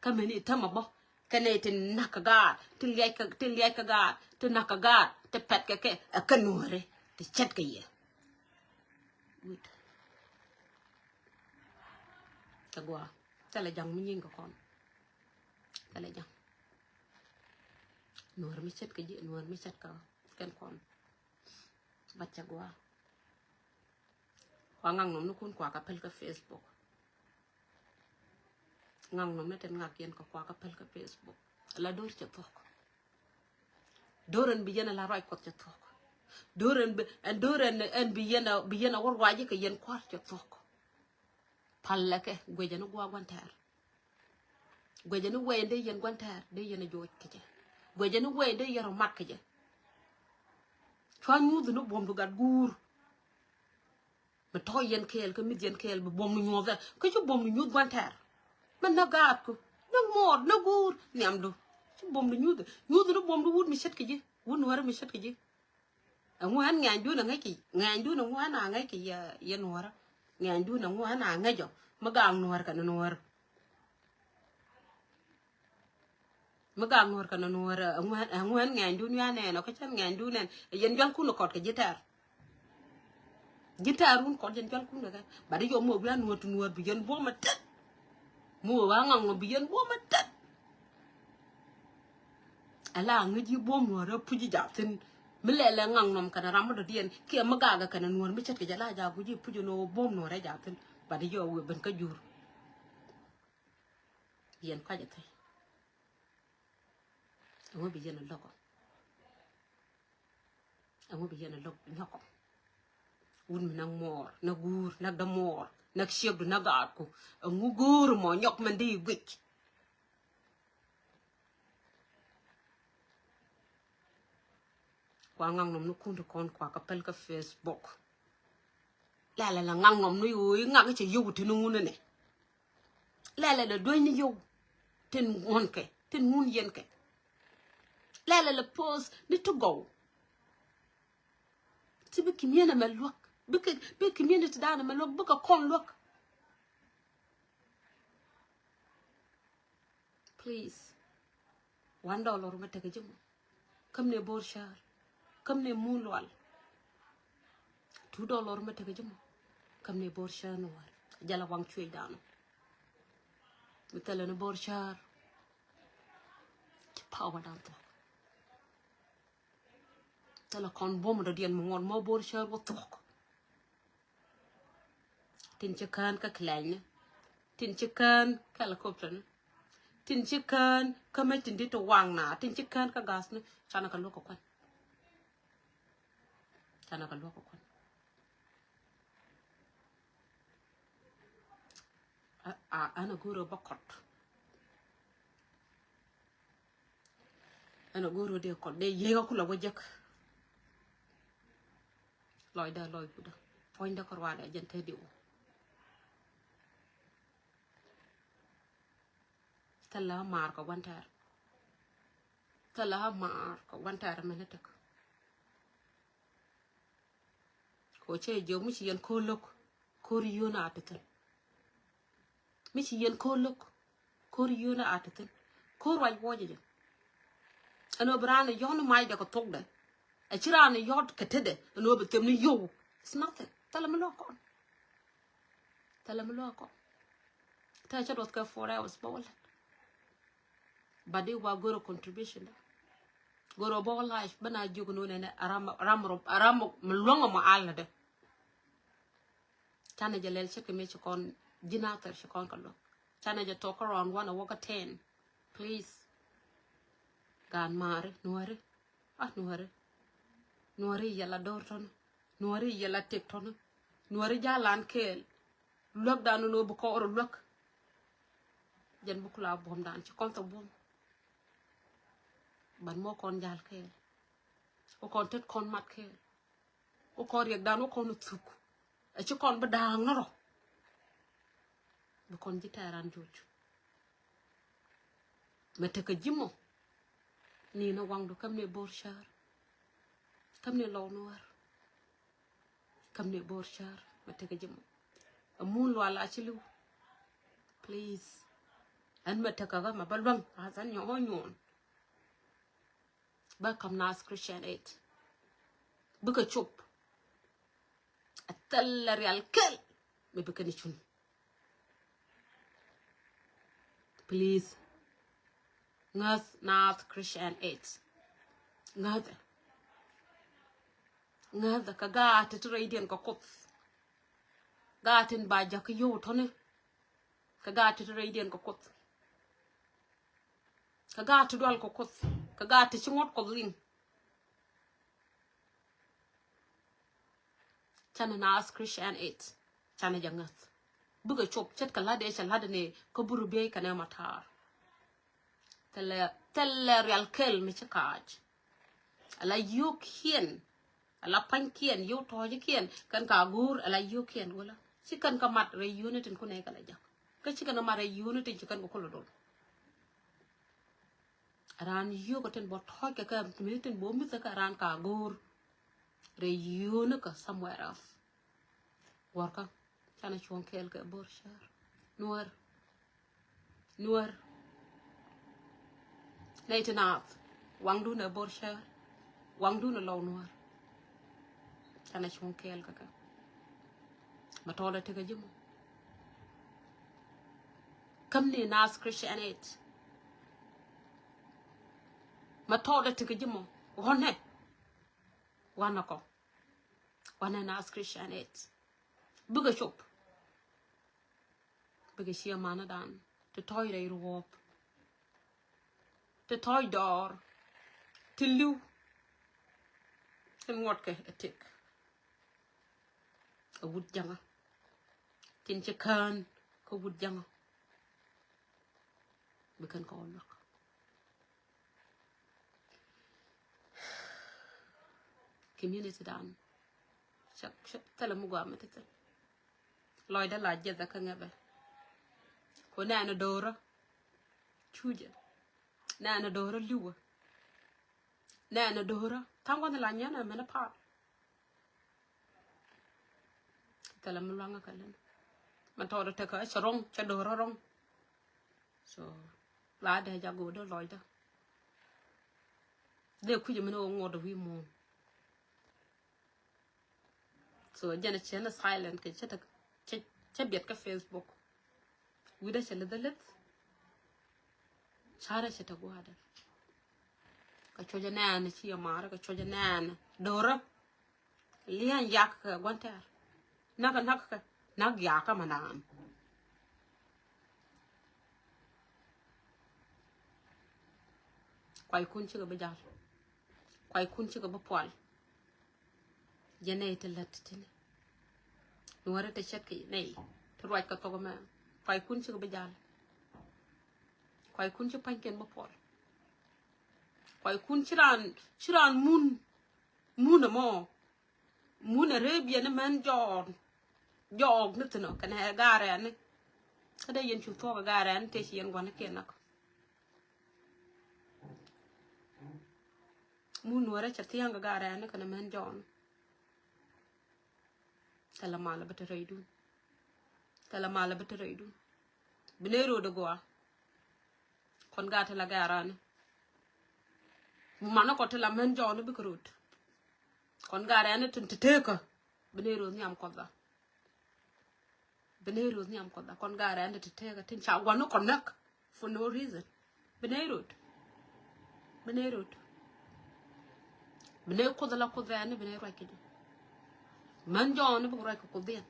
Kä meni tämɛ bä kɛ nɛy ti näk kɛ gaat, ti liac kɛ, ti liac kɛ gaat, ti näk kɛ gaat, ti pɛt kɛ kɛ ɛ kɛ nuɔ̱ɔ̱ri ti cät kɛ yɛ. Wit. Cɛ gua̱a̱ thilɛ Ja̱ŋ mi nyieny kɛ kɔn. Thilɛ Ja̱ŋ. Nuɔ̱ɔ̱ri mi cät kɛ ji̱, nuɔ̱ɔ̱ri mi cät kɛ kɛn kɔn. Bat cɛ gua̱a̱. Kua ŋaŋ nɔm ni kun kua kɛ päl kä Facebook. Ŋaŋ nɔm ni tin ŋak yɛn kɛ kua kɛ päl kä Facebook. Ala do̱r cɛ thuɔ̱k. Do̱r ɛn bi yɛn ala ruac Kuɔth cɛ thuɔ̱k. Do̱r ɛn bi, ɛn do̱r ɛn, ɛn bi yɛn a, bi yɛn a wä ruac kɛ yɛn kua̱r cɛ thuɔ̱k. Palɛ kɛ guecɛ ni gua̱a̱ gua̱n tɛɛr. Guecɛ ni wɛy dee yɛn gua̱n tɛɛr dee yɛn a joc kɛ jɛ. Guecɛ ni wɛy dee yɛn rɔ mat kɛ jɛ. Cua nyuuth ni buɔ̱mdu gat guur. Mi tɔ̱ yɛn kɛɛl kä mi̱th yɛn kɛɛl bi buɔ̱mdu nyuɔ̱th ɛ kä ci buɔ̱mdu nyuuth gua̱n tɛɛr. Mi näk gaatku, näk muɔɔr, näk guur nhiamdu. Ci buɔ̱mdu nyuuth, nyuuth ni buɔ̱mdu wut mi ce̱tkɛ ji̱, wut nuäärä mi ce̱tkɛ ji̱. Ɛŋu ɛn ŋɛ̈nydun a ŋäc kɛ, ŋɛ̈nydun ɛŋu ɛn a ŋäc kɛ yɛ, yɛ nuɔ̱ɔ̱rä. Ŋɛ̈nydun ɛŋu ɛn a ŋäc ɔ mi gaak nuɔ̱ɔ̱r kɛnɛ nuɔ̱ɔ̱rä. Mi gaak nuɔ̱ɔ̱r kɛnɛ nuɔ̱ɔ̱rä ɛŋu ɛn, ɛŋu ɛn ŋɛ̈nydun yua nɛn ɔ kä cɛn ŋɛ̈nydun ɛn. Ɛ yɛn jualkun ɛ kɔt kɛ ji̱ tɛɛr. Ji̱ tɛɛr wun kɔt yɛn jualkun ɛ kɛ. Bat i̱ yɔ mi wä wi̱i̱ a nuɔ̱ɔ̱r ti nuɔ̱ɔ̱r bi yɛn buɔ̱m ɛ tɛt. Mi wä wi̱i̱ a ŋaŋ nɔ bi yɛn buɔ̱m ɛ tɛt. Ala ŋäc yi buɔ̱m nuɔ̱ɔ̱rä puc i̱ jaathin. Mi lɛlɛ ŋaŋ nɔm kɛnɛ ram mi dɔ̱diɛn kiɛ mi gakɛ kɛnɛ nuɔ̱ɔ̱r mi ce̱tkɛ jɛ la jaak guic i̱ puc inɔ buɔ̱m nuɔ̱ɔ̱rä jaathin. Bat i̱ yɔ wëë ben kä jur. Yɛn kɔc ɛ thɛy. Ɛŋu bi yɛn ɛ lo̱k ɔ? Ɛŋu bi yɛn ɛ lo̱k nyɔk ɔ? Wut mi näk muɔɔr, näk guur, näk dämuɔɔr, näk ciekdu, näk gaatku. Ɛŋu go̱o̱r mɔ nyɔk mɛn di guic? Kua ŋaŋ nɔm ni kun ti kɔn kua kä päl kä Facebook. Lɛlɛ lɛ ŋaŋ nɔm ni ɣöö i̱ ŋak i̱ cɛ yio̱w ti ni ŋun inɛ. Lɛlɛ lɛ duec ni yio̱w tin ŋuɔ̱n kɛ, tin ŋun yɛn kɛ. Lɛlɛ lɛ post ni ti gɔw. Ci bi community mɛ luäk, bikɛ, bi community danɛ mɛ luäk, bikɛ kɔn luäk. Please. One dollar mɛ tekɛ ji̱ mɔ. Käm ni bo̱r cäär. Käm ni mun lual. Two dollar mɛ tekɛ ji̱ mɔ. Käm ni bo̱r cäär ni war. Jal a waŋ cuëëc danɔ. Mi thilɛ ni Bor Cäär. Ci power dan thuɔ̱k. Thilɛ kɔn buɔ̱m dɔ̱diɛn mi ŋuɔt mɔ Bor Cäär wä thuɔ̱k. Tin ci kään kä kilɛcni. Tin ci kään kä helicopterni. Tin ci kään kä mec tin dit ti waŋ na. Tin ci kään kä gasni. Canɛ kɛ luäk kɛ kuan. Canɛ kɛ luäk kɛ kuan. A, a, ɛn a go̱o̱r ɛ bä kɔt. Ɛn a go̱o̱r ɛ dee kɔt dee yiëë kä kulɛ wä jek. Lɔcdä lɔc kudä. Puɔ̱nydä kä ruaadɛ jɛn te diw. Thilɛ maar kɛ gua̱n tɛɛr. Thilɛ maar kɛ gua̱n tɛɛr mɛn ni tek. Kɛ cɛ jiök mi ci yɛn ko̱r lo̱k ko̱r yio̱n a ti thi̱n. Mi ci yɛn ko̱r lo̱k ko̱r yio̱n a ti thi̱n. Ko̱r ruac wuɔcɛ jɛ. Ɛn ɣöö bi raan yɔ̱t ni macdɛ kɛ thokdɛ. Ɛ ci raan yɔ̱t kɛ tetdɛ ɛn ɣöö bi them ni yio̱w. It's nothing. Thilɛ mi luäk kɔn. Thilɛ mi luäk kɔn. Te cä duɔth kɛ four hours bä wä lät. But di wa go̱r ɔ contribution dä. Go̱r ɔ bä wä life bä na jiök ni wä nɛnɛ a ram, a ram, a ram mi luäŋ ɔ mɔ alɛ dä. Canɛ jɛ lɛl ce̱tkɛ mi ci kɔn ji̱n a thɛr ci kɔn kɛ luäk. Canɛ jɛ tɔk kä round one a wä kä ten. Please. Gaan maari nuäri. A nuäri. Nuäri yɛl a do̱r tɔni. Nuäri yɛl a tëk tɔni. Nuäri jalan kɛɛl. Luäk dan ni lo̱ bi kɔɔr luäk. Jɛn bi kula buɔ̱m dan ci kɔn thɔ buɔ̱m. Ban mɔ kɔn jal kɛɛl. Wä kɔn tet kɔn mat kɛɛl. Wä kɔn riɛk dan wä kɔn thuk. Ɛ ci kɔn bi da̱a̱ŋ ni rɔ. Bi kɔn ji̱ tɛɛran joc. Mɛ tekɛ ji̱ mɔ. Ni ni waŋdu käm ni Bor Cäär. Käm ni Lɔw Nuäär. Käm ni Bor Cäär mɛ tekɛ ji̱ mɔ. Ɛ mun lual a ci li̱w. Please. Ɛn mɛ tekɛ ɣä mɛ bä luäŋ a than nyɔk ɣä nyuɔn. Bä kam Naath Christian Aid. Bikɛ cop. A thilɛ rial kel. Mɛ bikɛ ni cun. Please. Ŋäth Naath Christian Aid. Ŋäthɛ. Ŋäthɛ kɛ gaat ti ti rɛydiɛn kɛ Kuoth. Gaat tin ba jakä yio̱w tɔni. Kɛ gaat ti ti rɛydiɛn kɛ Kuoth. Kɛ gaat ti dual kɛ Kuoth. Kɛ gaat ti ci ŋuɔ̱t Kuoth liŋ. Canɛ Naath Christian Aid. Canɛ jɛ ŋäth. Bikɛ cop ce̱tkɛ la̱t dee cɛ la̱t ni kä buru biey kɛnɛ matar. Thilɛ, thilɛ rial kel mi ci ka̱a̱c. Ala yio̱o̱kiɛn. Ala pa̱nykiɛn, yio̱w tɔ̱ɔ̱ckiɛn. Kɛn ka go̱o̱r, ala yio̱o̱kiɛn wala. Ci kɛn ka mat rɛy yio̱o̱ni tin kunɛ kɛ la jak. Kä ci kɛn ka mat rɛy yio̱o̱ni tin ci kɛn ka kulɛ dol. Raan yio̱o̱k tin bɔ tɔ̱ɔ̱c kɛ kɛ mi tin bɔ mith kɛ raan ka go̱o̱r. Rɛy yio̱o̱ni kɛ somewhere else. Warkä. Canɛ cuɔ̱ŋ kɛɛl kɛ Bor Cäär. Nuäär. Nuäär. Nɛy ti Naath. Waŋdun ɛ Bor Cäär. Waŋdun ɛ Lɔw Nuäär. Canɛ cuɔ̱ŋ kɛɛl kɛ kɛ. Mɛ tɔɔdɛ tekɛ ji̱ mɔ. Käm ni Naath Christian Aid. Mɛ tɔɔdɛ tekɛ ji̱ mɔ. Wanɛ. Wanɛ kɔ. Wanɛ Naath Christian Aid. Bikɛ cop. Bikɛ ciɛ manä dan ti tɔ̱ɔ̱c rɛy ruɔ̱ɔ̱p. Ti tɔ̱ɔ̱c dɔɔr. Ti li̱w. Tin ŋuɔ̱tkɛ ɛ tëk. Ɛ wut jaŋä. Tin ci kään kä wut jaŋä. Bi kɛn kɛ wä luäk. Community dan. Cak, cak, thilɛ mi gɔaa mi ti thil. Lɔcdä la jiɛth kä ŋɛbɛ. Ko nɛɛnɛ do̱rä. Cucɛ. Nɛɛnɛ do̱rä li̱wä. Nɛɛnɛ do̱rä. Tha̱a̱ŋ gua̱n la nyɛn ɛ mɛn ɛ pa̱a̱t. Thilɛ mi luaŋä kɛ lɛn. Mɛ tɔɔdɛ tekɛ cɛ rɔŋ, cɛ do̱rä rɔŋ. So la dee jak go̱o̱dä lɔcdä. Dee kui̱c mini wä ŋuɔt wi̱i̱ muɔ̱ɔ̱n. So jɛn a cɛ ni silent kɛ cɛ tek cɛ Cä biɛt kä Facebook. Wi̱dä cɛ lith a lith. Carɛ cɛ te gua̱a̱dɛ. Kɛ cuɔcɛ nɛɛnɛ ci yɛ maarä kɛ cuɔcɛ nɛɛnɛ. Do̱rä. Lia̱a̱n yak kɛ gua̱n tɛɛr. Nak kɛ nak kɛ nak yak kä ma naan. Kuay kun cikɛ bi jal. Kuay kun cikɛ bi pual. Jɛ nɛy ti lät ti ni. Nuɔrɛ ti cɛt ki nɛy ti ruac kɛ thok mɛ. Kuay kun cikɛ bi jal. Kuay kun ci pa̱nykiɛn bi pual. Kuay kun ci raan ci raan mun. Mun ɛmɔ. Mun ɛ ree biɛn ni mɛn jɔɔk. Jɔɔk ni thin ɔ kɛnɛ ɛ gaarɛ ni. Kä dee yɛn cu thuɔk ɛ gaarɛ ni tëë ci yɛn gua̱n ni kiɛn nak. Mun nuɔrɛ cɛ thia̱a̱ŋ ɛ gaarɛ ni kɛnɛ mɛn jɔɔk ni. Thilɛ mal a bä te rɛydun. Thilɛ mal a bä te rɛydun. Bi nɛy ro̱o̱d a gɔaa. Kɔn gaat ti la gɛ̈ɛ̈r rani. Mani kɔ ti la män jɔɔni bikɛ rot. Kɔn gaat rani tin ti tekä. Bi nɛy ro̱o̱ nhiam kɔtha. Bi nɛy ro̱o̱ nhiam kɔtha. Kɔn gaat rani ti tekä tin ca guani kɔ näk for no reason. Bi nɛy rot. Bi nɛy rot. Bi nɛy kuoth ala kuoth rani bi nɛy ruac kɛ jɛ. Män jɔɔni bikɛ ruac kɛ kuoth dhiɛn.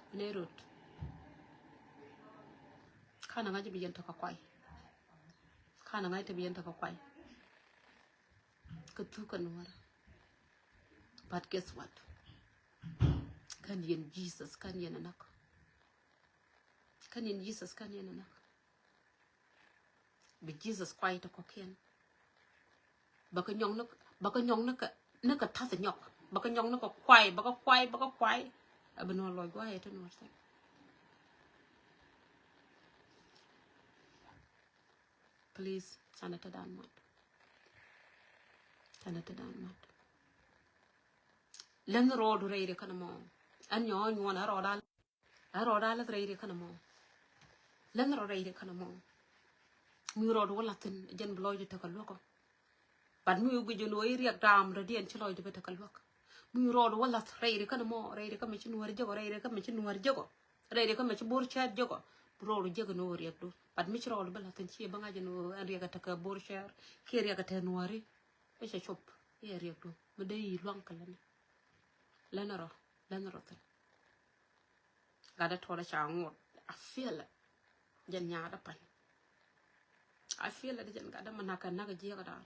Bi nɛy rot. Kanɛ ŋa̱c bi yɛn tɔk kɛ kuay. Kanɛ ŋa̱c te bi yɛn tɔk kɛ kuay. Kɛ thuk kɛ nuɔrä. But guess what? Kän yɛn Jesus kän yɛn anak. Kän yɛn Jesus kän yɛn anak. Bi Jesus kuay tɔk kɔkiɛn. Bä kä nyɔŋ ni bä kä nyɔŋ ni kɛ ni kɛ tath nyɔk. Bä kä nyɔŋ ni kɛ kuay bä kä kuay bä kä kuay. Ɛ bi nuɔr lɔc guay ɛ ti nuɔr thɛn. Please canɛ te dan mat. Canɛ te dan mat. Lɛn rɔɔdu rɛy ri kɛn mɔ. Ɛn nyɔɔ nyuɔn ɛ rɔɔda. Ɛ rɔɔda lɛth rɛy ri kɛn mɔ. Lɛn rɔɔd rɛy ri kɛn mɔ. Mi rɔɔdu wä lathin jɛn bi lɔcdu tekɛ luäkɔ. But mi wi̱i̱ guic jɛ nuɔ̱ɔ̱r i̱ riɛk daam rɔ̱diɛn ci lɔcdu bɛ tekɛ luäk. Mi rɔɔdu wä lath rɛy ri kɛn mɔ rɛy ri kɛ mi ci nuɔ̱ɔ̱r jekɔ rɛy ri kɛ mi ci nuɔ̱ɔ̱r jekɔ. Rɛy ri kä mɛ ci bor cɛɛt jekɔ. Bi rɔɔdu jekɔ ni ɣöö riɛkdu. But mi ci rɔɔdu bi la̱thin ci bä ŋa̱c ni ɣöö ɛn riɛk a tekɛ bor cɛɛt kiɛ riɛk a tekɛ nuääri. I̱ cɛ cop i̱ ɛ riɛkdu mi dee yi luaŋ kɛ lɛn. Lɛn rɔ lɛn rɔ thin. Gatdä tuɔrɛ ca ŋot. I feel it. Jɛn nyaatdä pa̱ny. I feel it jɛn gatdä mi nakä nakä jiäkä daan.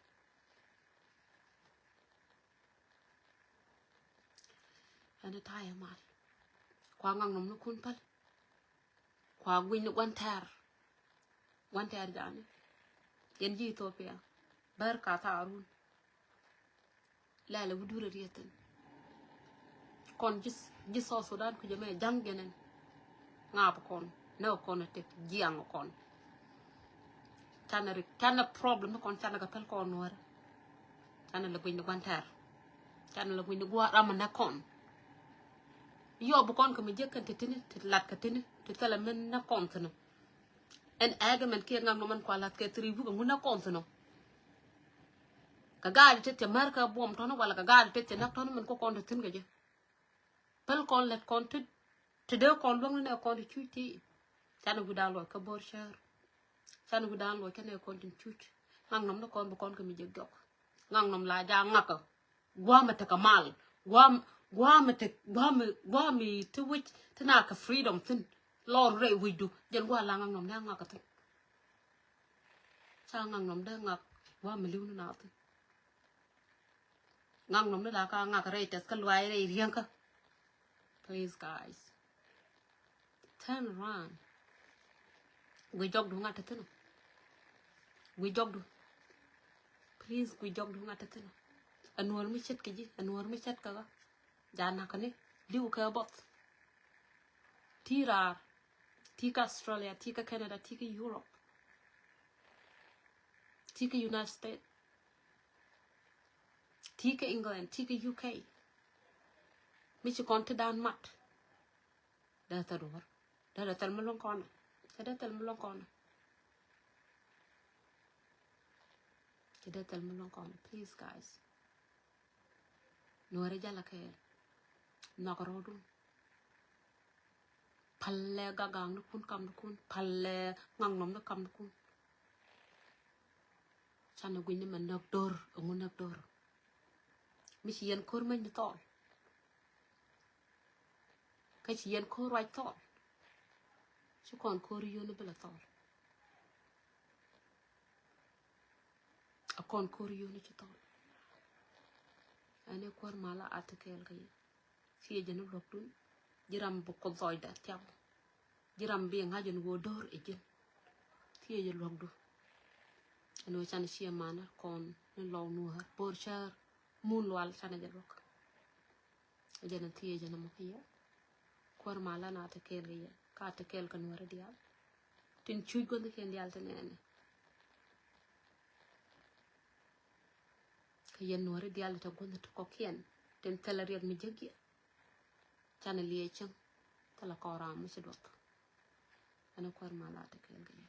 Ɛn ta̱a̱ yɛ mal. Kua ŋaŋ nɔm ni kun päl. Kua gui̱ny ni gua̱n tɛ̈r. Gua̱n tɛ̈r jani. Yɛn ji̱ Ethiopia. Bär ka thaarun. Lɛl ɛ wi̱durɛ riethin. Kɔn ji̱ ji̱ South Sudan kui̱c ɛmɛ ja̱ŋ jɛnɛn. Ŋaap kɔn nɛ kɔn ɛ tek jiaŋ kɔn. Canɛ rik canɛ problem ni kɔn canɛ kɛ pɛl kɔn nuɔrɛ. Canɛ lɛ gui̱ny ni gua̱n tɛr. Canɛ lɛ gui̱ny ni gua̱n ram nɛ kɔn. Yɔp kɔn kɛ mi jiäk kɛn ti tini ti lat kɛ tini ti thilɛ min nɛ kɔn tini. Ɛn ɛgɛ mɛn kiɛ ŋaŋ nɔ mɛn kua lath kɛ thiri wik ɛŋu nɛ kɔn tini. Kɛ gaal ti ti mɛr kɛ buɔm tɔni wala kɛ gaal ti ti nak tɔni mɛn kɔ kɔn ti thin kɛ jɛ. Päl kɔn lɛt kɔn ti ti dee kɔn luäŋni nɛ kɔn ti cuc ti. Canɛ wi̱dan luɔc kä bo̱r cär. Canɛ wi̱dan luɔc kä nɛ kɔn tin cuc. Ŋaŋ nɔm ni kɔn bi kɔn kɛ mi jɛ gɔk. Ŋaŋ nɔm la ja ŋakä. Guamɛ tekɛ mal. Guam guamɛ tek guamɛ guamɛ ti wic ti na kɛ freedom thin. Lɔr rɛy wicdu jɛn gua la ŋaŋ nɔm ni a ŋakä thin. Ca ŋaŋ nɔm dee ŋak guamɛ li̱w ni na thin. Ŋaŋ nɔm ni la ka ŋak rɛy tɛth kä luay rɛy riäŋkä. Please guys. Turn around. Gui jɔkdu ŋa̱t te thin ɔ. Gui jɔkdu. Please gui jɔkdu ŋa̱t te thin ɔ. Anuɔr mi ce̱tkɛ ji̱ anuɔr mi ce̱tkɛ ɣä. Ja nakäni li̱w kɛ buɔth. Ti raar. Ti kä Australia ti kä Canada ti kä Europe. Ti kä United States. Ti kä England ti kä U K. Mi ci kɔn ti dan mat. Dee thil duɔr. Dee dee thil mi luɔ̱ŋ kɔn. Dee dee thil mi luɔ̱ŋ kɔn. Dee dee thil mi luɔ̱ŋ kɔn. Please guys. Nuɔrɛ jala kɛɛl. Nhɔk rɔɔdun. Pälɛ gagaŋnikun kamnikun, pälɛ ŋaknɔmni kamnikun. Canɛ gui̱cni mɛ näk do̱r, ɛŋu näk do̱r? Mi ci yɛn ko̱r mec ni thɔɔl. Kä ci yɛn ko̱r ruac thɔɔl. Ci kɔn ko̱r yio̱ni bi la thɔɔl. A kɔn ko̱r yio̱ni ci thɔɔl. Ɛn i̱ kuäär malä a ti kɛɛl kä yɛ. Thiecä ni luɔ̱kdun. Ji̱ ram bi kuoth dhɔcdɛ thia̱k. Ji̱ ram bi ŋa̱c ɛn ɣöö do̱r ɛ ji̱n. Thiecä luɔ̱kdu. Ɛn ɣöö canɛ ciɛ manä kɔn ni lɔw nuäär bo̱r cäär. Mun lual canɛ jɛ luɔ̱k. Ɛ jɛn a thiecä ni mɔ kä yɛ. Kuäär malä na ti kɛɛl kä yɛ. Ka ti kɛɛl kä nuääri diaal. Tin cuc guäthnikiɛn diaal ti nɛɛnɛ. Kä yɛn nuääri diaal ti guäthni ti kɔ̱kiɛn. Tin thilɛ riɛk mi jäk yɛ. Canɛ liɛɛ cäŋ. Thilɛ kɔn ram mi ci duɔth. Ɛn kuäär malä ti kɛɛl kä yɛ.